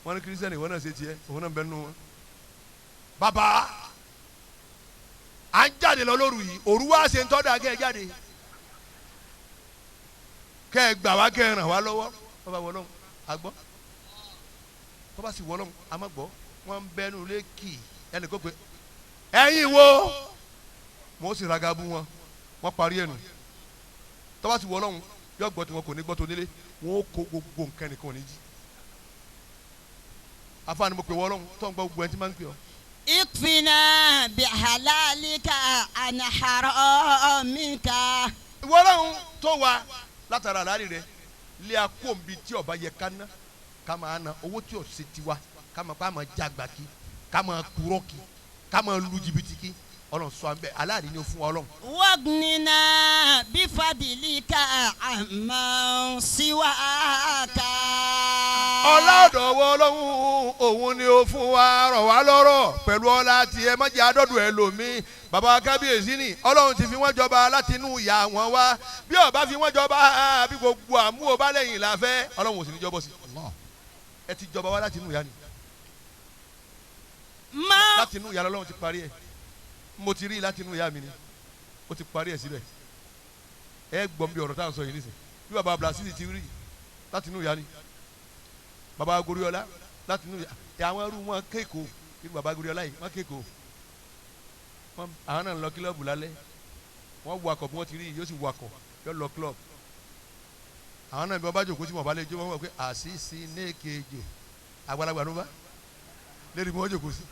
S7: wọ́n ní kírísítẹ́nì ìwọ náà ṣe tiẹ̀ òun náà bẹ nù wọn. Bàbá à ń jáde lọ lóru yìí òru wá ṣe ń tọ́da kẹ́ ẹ jáde kẹ́ ẹ gbà wá kẹ́ ẹ ràn wá lọ́wọ́ bàbá wọ Ọlọ́run agbọ́ bàbá sì wọ Ọlọ́run a má gbọ́ wọ́n ń bẹnu lé kì ẹnì kó pé ẹ̀yin wo wọ́n sì raga bú wọn wọ́n parí ẹnu tọ́ba sì wọ Ọlọ́run yọ gbọ́ tí wọn kò ní gbọ́ tó nílé wọn ó kó gbogbo nǹkan nìkan ò ní jí afaani mo pè wọ Ọlọ́run tó ń gbọ́ gbogbo ẹni tí máa ń pè ọ́.
S8: Ikfina bihalalika an haramika.
S7: Ìwọ Ọlọ́run tó wa látara àlàyé rẹ lé akóńbi tí ọba yẹ ká ná ká máa ná owó tí ò ṣe tiwa ká máa pa máa jágbá kí ká máa kúrọ́ kí ká máa lu jìbìtì kí Ọlọ́run sọ àbẹ aláàrí ni ó fún wa Ọlọ́run.
S8: Wagnina bifadilika amman siwaka.
S7: Ọlọ́dọ̀wọ́ Ọlọ́run òun ni ó fún wa rọ̀ wá lọ́rọ̀ pẹ̀lú ọlá tiẹ̀ mọ́jà àdọ́dọ̀ ẹ lòmí bàbá kábíyèsí ni Ọlọ́run ti fi wọ́n jọba láti inú ìyá wọn wá bí ó bá fi wọ́n jọba bí gbogbo àmúhò bá lẹ́yìn la fẹ́ Ọlọ́run ò sì ní jọbọ sí ẹ ti jọba wá láti inú ìyá ni láti inú ìyá lọ́lọ́run ti parí ẹ̀ mo ti rí láti inú ìyá mi ni ó ti parí ẹ̀ síbẹ̀ ẹ gbọ́n bí ọ̀rọ̀ tá à ń sọ yìí nísìn bí bàbá Blasidi ti rí láti inú ìyá ni bàbá Goriola láti inú ìyá àwọn ẹrú wọn kéèkó irú bàbá Goriola yìí wọn kéèkó àwọn náà ń lọ kílọ̀bù lálẹ́ wọ́n wakọ̀ bí wọ́n ti rí yóò sì wakọ̀ yóò lọ kílọ̀bù àwọn náà bí wọ́n bá jòkó tí wọ́n bá lè jó wọ́n wọ̀ pé àṣìṣe nékejì àgbàlagbà ló bá lérí bí wọ́n jòkó sí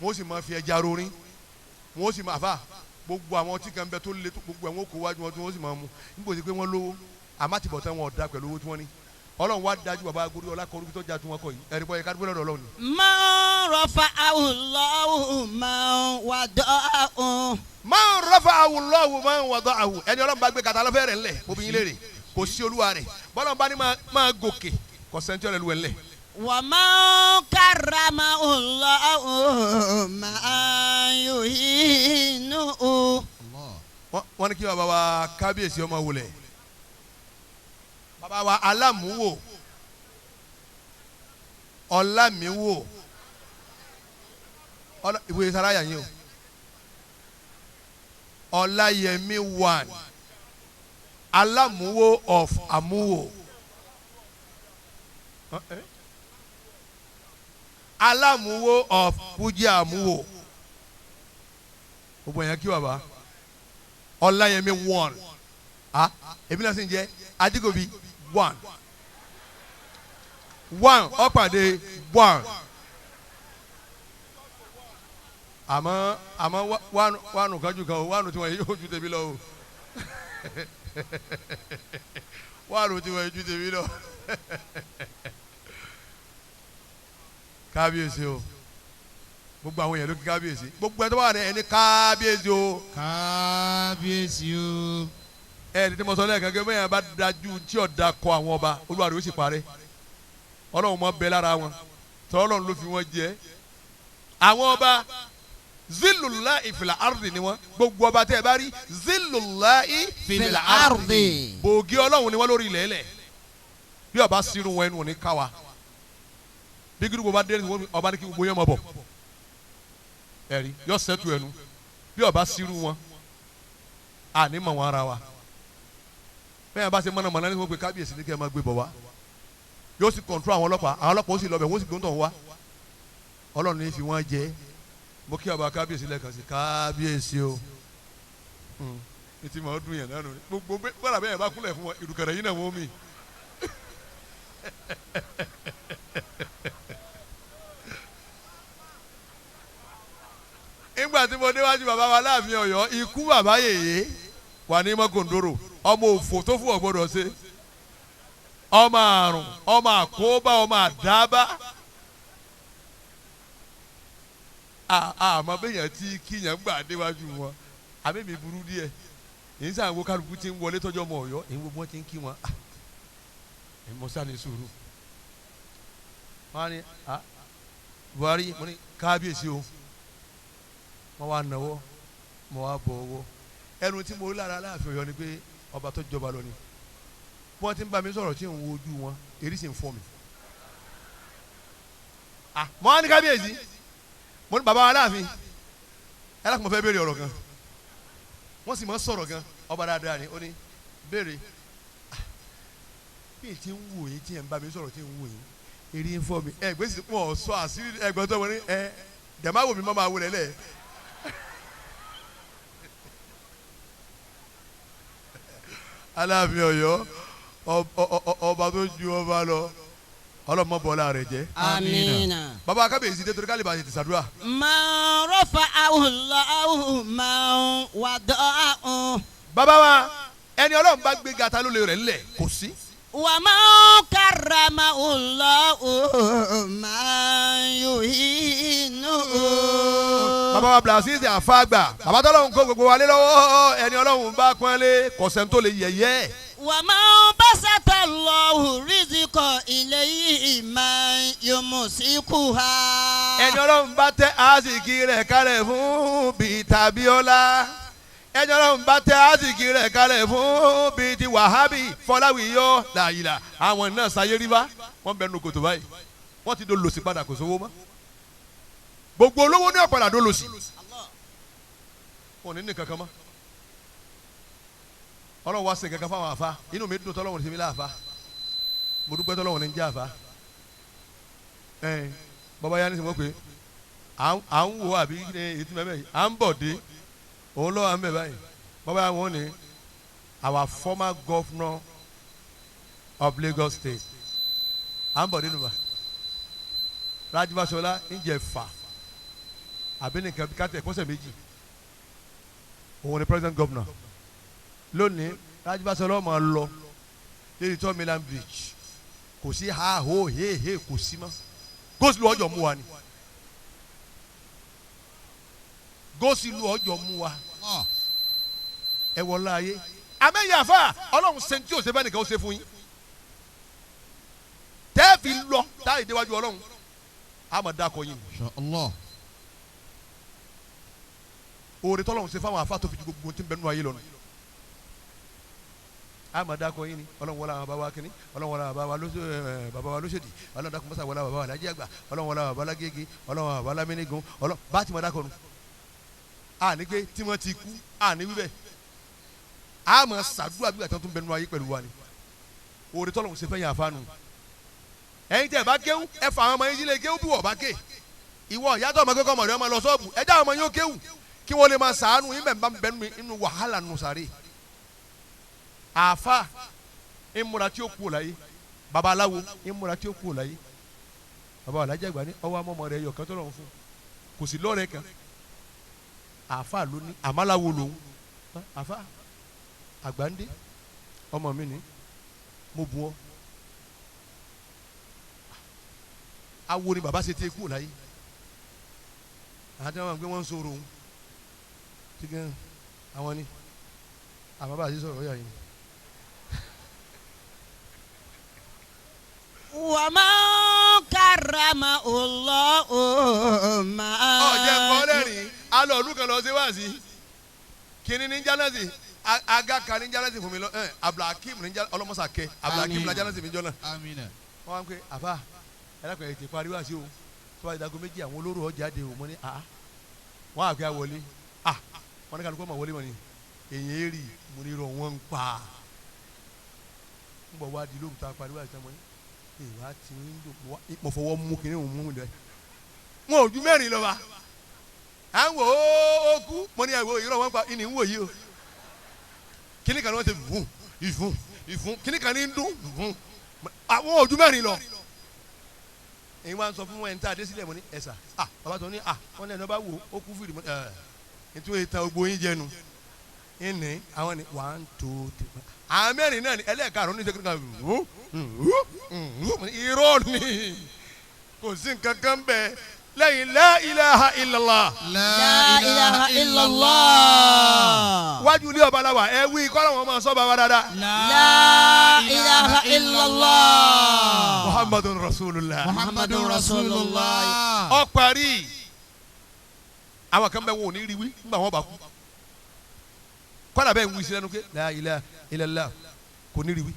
S7: wọ́n sì máa fi ẹja rorin wọ́n sì máa fà Gbogbo àwọn ọtí kan bẹ tó le tó gbogbo àwọn kò wájú wọn tí wọ́n sì máa mu. Níbo ti pé wọ́n lówó àmọ́ àtibọ̀ tán wọn ò da pẹ̀lú owó tí wọ́n ní. Ọlọ́run wá dájú bàbá agorí ọlá kọrú tó já tí wọ́n kọ yìí. Ẹ̀rí bọ́ yẹ ká dúpẹ́ lọ́dọ̀ Ọlọ́run ni.
S8: Man rafa'ahu Allahu man wada'ahu.
S7: Man rafa'ahu Allahu man wada'ahu. Ẹni Ọlọ́run bá gbé kàtà lọ́fẹ́ rẹ̀ ńlẹ̀ mo bí yín léèrè kò sí olúwa rẹ̀ bọ́lá bá ní máa gòkè kò sẹ́ńtì ọ̀rẹ́ lu ẹ̀ ńlẹ̀.
S8: Wa man karramahu Allahu man yuhinuhu.
S7: Wọ́n ní kí bàbá wa kábíyèsí ọmọ wọlé bàbá wa alámúwò ọlámíwò ìwé saraya yín o ọláyẹmí 1 alámúwò of amúwò alámúwò of kújẹ àmúwò gbogbo yẹn kí bàbá ọláyẹmí 1 ah èmi náà sì ń jẹ Ajíkòbí 1 1 ọ̀pàdé 1 àmọ́ àmọ́ wánu kanjú kan o wánu tí wọ́n yóò ju tèmi lọ o wánu tí wọ́n yóò ju tèmi lọ kábíyèsí o gbogbo àwọn èèyàn ló kí kábíyèsí gbogbo ẹ tó bá wà ní ẹni kábíyèsí o
S1: kábíyèsí o.
S7: Ẹ ní tí mo sọ lẹ́ẹ̀kan gẹ́gẹ́ bẹ́ẹ̀ bá dájú tí ọ̀dà kọ àwọn ọba Olúwa rẹ̀ ó sì parẹ́. Ọlọ́run mọ́ bẹ lára wọn tọ́ Ọlọ́run ló fi wọ́n jẹ́ àwọn ọba zilula ìfìlà ardi ni wọn gbogbo ọba tẹ́ ẹ bá rí zilula ìfìlà ardi bòógì Ọlọ́run ni wọ́n lórí ilẹ̀ ẹlẹ̀ bí ọba sírun wọn ẹnu ò ní ká wa bí gidigbo bá dé ọba ní kí gbogbo yẹn mọ̀ bọ̀ ẹ̀rí yọ sẹ́tù ẹnu bí ọba sírun wọn àní mọ̀ wọn ara wa bẹ́ẹ̀ bá ṣe mọ̀nàmọ́ná ní wọ́n pe kábíyèsí ní kí ẹ máa gbé bọ̀ wá yóò sì kọ̀ǹtró àwọn ọlọ́pàá àwọn ọlọ́pàá ó sì lọ bẹ̀ wọ́n sì gbóǹtọ̀ wá Ọlọ́run ní fi wọ́n jẹ́ mo kí ọba kábíyèsí lẹ́ẹ̀kan sí kábíyèsí o ní ti mọ̀ ọ́ dùn yẹn náà nù gbogbo gbọ́dọ̀ bẹ́ẹ̀ bá kúnlẹ̀ fún wọn ìrùkẹ̀rẹ̀ yìí náà wọ́n mi. Nígbà tí mo déwájú bàbá wa láàfin Ọ̀yọ́ ikú bàbá yèyé wà ní mọ́kòndóró ọmọ òfò tó fún ọ̀gbọ́dọ̀ ṣe ọmọ àrùn ọmọ àkóbá ọmọ àdábá àmọ́ bẹ́yàn tí kíyàn gbà déwájú wọn àmì mi burú díẹ̀ èyí sàn wo kálukú ti ń wọlé tọ́jú ọmọ Ọ̀yọ́ èyí wo wọ́n ti ń kí wọn ẹ̀ mọ́ sani sùúrù wọn á ní Buhari mo ní kábíyèsí o wọ́n wá náwó mo wá bọ̀ owó ẹnu tí mo rí lára Aláàfin Ọ̀yọ́ ni pé ọba tó jọba lọ ni bí wọ́n ti ń bá mi sọ̀rọ̀ tí ń wo ojú wọn èrí sì ń fọ́ mi. mo wá ní kábíyèsí mo ní bàbá wa Aláàfin ẹ láti mo fẹ́ béèrè ọ̀rọ̀ kan wọ́n sì mọ̀ sọ̀rọ̀ gan ọba dáadáa ni ó ní béèrè bí èyí ti ń wò yín tí ẹ̀ ń bá mi sọ̀rọ̀ tí ń wò yín èrí ń fọ́ mi ẹ gbèsè wọn sọ àṣírí ẹgbẹ́ tó wọn ní ẹ dẹ̀máwò mi má máa wọlé lẹ̀. Aláàfin Ọ̀yọ́ ọba tó ju ọba lọ ọlọmọ bọlá rẹ jẹ.
S8: Amina.
S7: Bàbá kábíyèsí dé torí ká lè bá tètè ṣàdúrà.
S8: Man rafa'ahu Allahu man wada'ahu.
S7: Bàbá wa ẹni Ọlọ́run bá gbé gata ló lè rẹ̀ ńlẹ̀ kò sí.
S8: Wa man karramahu Allahu man yuhinuhu.
S7: Bàbá wa Blasis àfàgbà bàbá tọ́lọ́run kó gbogbo wa lé lọ́wọ́ ẹni Ọlọ́run bá pọ́nlé kọ̀sẹ̀ tó lè yẹ̀yẹ́.
S8: Wa man basata Allahu rizqa ilayhi man yumsikuha.
S7: Ẹni Ọlọ́run bá tẹ àsìkí rẹ̀ kalẹ̀ fún bíi tàbíọ́lá ẹni Ọlọ́run bá tẹ àsìkí rẹ̀ kalẹ̀ fún bíi ti Wàhábì Fọláwíyọ làyìlà àwọn náà sáyé rí bá wọ́n bẹnu kòtò báyìí wọ́n ti dolòsì padà kò sówó mọ́ gbogbo olówó ní ọ̀padà dolòsì wọn ò ní ní kankan mọ́ Ọlọ́run wá ṣe kankan fáwọn àfa inú mi dùn tọ́lọ́run ti mi láàfa mo dúpẹ́ tọ́lọ́run ní ń jẹ́ àfa ẹ̀ bàbá yá ní sọ pé à ń wo àbí ètí mẹ́mẹ́ yìí à ń bọ̀ dé òun lọ́wọ́ à ń bẹ̀ báyìí bàbá yá wọn ni our former governor of Lagos State à ń bọ̀ nínú wa Rájí Fáṣọlá ń jẹ fà àbí nìkan kátẹ kọ́sẹ̀ méjì Òun ni president governor lónìí. Rájí Fáṣọlá máa lọ lérí Third Mainland Bridge, kò sí ha ho he he, kò sí mọ́. Gósìlú ọjọ́ mú wa ni, gósìlú ọjọ́ mú wa. Ẹ wọlé ayé amẹ́yẹ àfa ọlọ́run ṣe tí o ṣe bẹ́ẹ̀ nìkan ó ṣe fún yín tẹ́ẹ̀fì lọ táyì déwájú ọlọ́run a máa dákọ̀ yín.
S1: Allah.
S7: Oore tọ́lọ́run ṣe fáwọn àfa tó fi ju gbogbo tí ń bẹ nínú ayé lọ nù. A máa dákọ̀ yín ni. Ọlọ́run wọlé àwọn bàbá wa kínní, ọlọ́run wọlé àwọn bàbá wa lóṣèdì, ọlọ́run dákun mọ́sá wọlé àwọn bàbá wa lájẹ́ àgbà, ọlọ́run wọlé àwọn bàbá lágége, ọlọ́run àwọn bàbá lámínígun, ọlọ́run bá ti máa dákọ̀ nù. A ní pé tí wọ́n ti kú a ní wíbẹ̀ a máa ṣàdúrà bí àtúntò ń bẹ nínú ayé pẹ̀lú wa ni. Oore tọ́lọ́run ṣe fẹ́yìn àfa nù. Ẹ̀yin tẹ́ ẹ bá kéwú, ẹ fà àwọn ọmọ yín sílé kéwú bí wọ́n bá ké. Ìwọ ìyá tó ọmọ kékọ́ ọmọ rẹ ọmọ lọ sọ́ọ̀bù, ẹ já ọmọ yín ó kéwú kí wọ́n lè máa sàánú yín bẹ̀ ń bá bẹ́ẹ̀ nínú wàhálà nù sàré. Àfa ìmúra tí ó kú láyé, babaláwo ìmúra tí ó kú láyé, baba alájà àgbà ní ọwọ́ amọ́mọ́ rẹ yọ̀ kẹ́tọ́ lọ́run fún kò sí lọ́rẹ̀ kan. Àfa ló ní àmàláwo lòun. Àfa àgbà ń dé ọmọ mi ní mo bu ọ. Awo ni baba ṣe tẹ kú láyé. Àti àwọn àgbẹ̀ wọn ń sọ̀rọ̀ òun tí gan àwọn ni àmọ́ bá a ṣe sọ̀rọ̀ ọ̀yà yìí.
S8: Wa man karrama Allahu ma.
S7: Ọ̀jẹ̀ nǹkan lẹ́rìn alọ́ ọdún kan lọ sí wáàsí kínní ní jálẹ̀sì aga kan ní jálẹ̀sì fún mi lọ Abdulhakeem ní jálẹ̀sì ọlọ́mọsàkẹ́ Abdulhakeem ní jálẹ̀sì mi jọ náà. Wọ́n wá ń pè àfa ẹlẹ́kọ̀ọ́ ẹ̀ ti parí wá sí o tó bá dago méjì àwọn olóró ọjà de o mo ní a wọ́n àgbẹ̀ àwọlé a wọ́n ní kálukú ọmọ wọlé mọ́ ni èyàn èrì mo ní irọ́ wọn ń pa ń bọ̀ wá di lóhùn tá a parí wá sí ọmọ yìí ìwà tí ń dùn mo fọwọ́ mú kinní òun mú mi dẹ wọn ò ju mẹ́rin lọ wa à ń wò ó kú mo ní àwọ̀ irọ́ wọn pa ìní ń wò yìí o kinní kan ní wọ́n ti fún ìfún ìfún kinní kan ní ń dún fún àwọn ò ju mẹ́rin lọ. Èyí wá ń sọ fún ẹni tá a dé sílẹ̀ mo ní ẹ̀sà ah bàbá tó ní ah wọ́n ní ẹni ọba wò ó kú fìdí mo ní ẹ̀ nítorí ìtàn gbogbo yín jẹnu ìní àwọn ni 1 2 3 àwọn mẹ́rin náà ni ẹlẹ́ẹ̀karùn-ún ní sẹ́kìrì kan irọ́ ni kò sí nǹkan kan bẹ́ẹ̀ lẹ́yìn la ilaha illallah.
S8: La ilaha illallah.
S7: Wájú ilé ọba la wà ẹ wí kọ́ làwọn ọmọ sọ́ba wa dáadáa.
S8: La ilaha illallah.
S7: Muhammadun rasulullah.
S1: Muhammadun rasulullah.
S7: Ó parí. Àwọn kan bẹ wọn ò ní rí wí nígbà wọn bá kú. Kọ́lá bẹ́ẹ̀ ń wí sí lẹ́nu pé la ilaha illallah kò ní rí wí.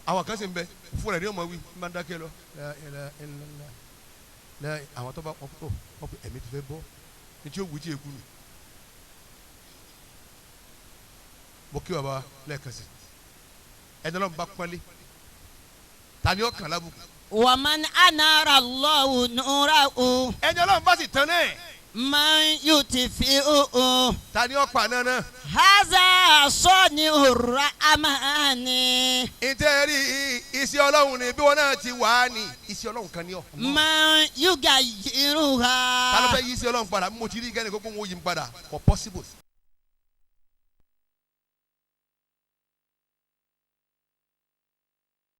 S7: Àwọn kan sì ń bẹ fún rẹ̀ ní ọmọ wí ń bá ń dákẹ́ lọ. La ilaha illallah. Àwọn tó bá wọn kọ́ wọn pé ẹ̀mí ti fẹ́ bọ́ ní tí ó wù tí èkú nù. Mo kí baba lẹ́ẹ̀kan sí ẹni ọlọ́run bá pọ́nlé ta ni ó kàn lábùkù.
S8: Wa man anara Allahu nurahu.
S7: Ẹni ọlọ́run bá sì tán náà.
S8: Man yutfi'uhu.
S7: Ta ni ó pa náà náà.
S8: Haza sọ́ni rahmani.
S7: Ǹjẹ́ rí iṣẹ́ ọlọ́run ni bí wọ́n náà ti wà á ní iṣẹ́ ọlọ́run kan ní ọ.
S8: Man yugayyiruha.
S7: Ta ló fẹ́ yí iṣẹ́ ọlọ́run padà mo ti rí gẹ́ni kókó ń wo yìí padà kò possible.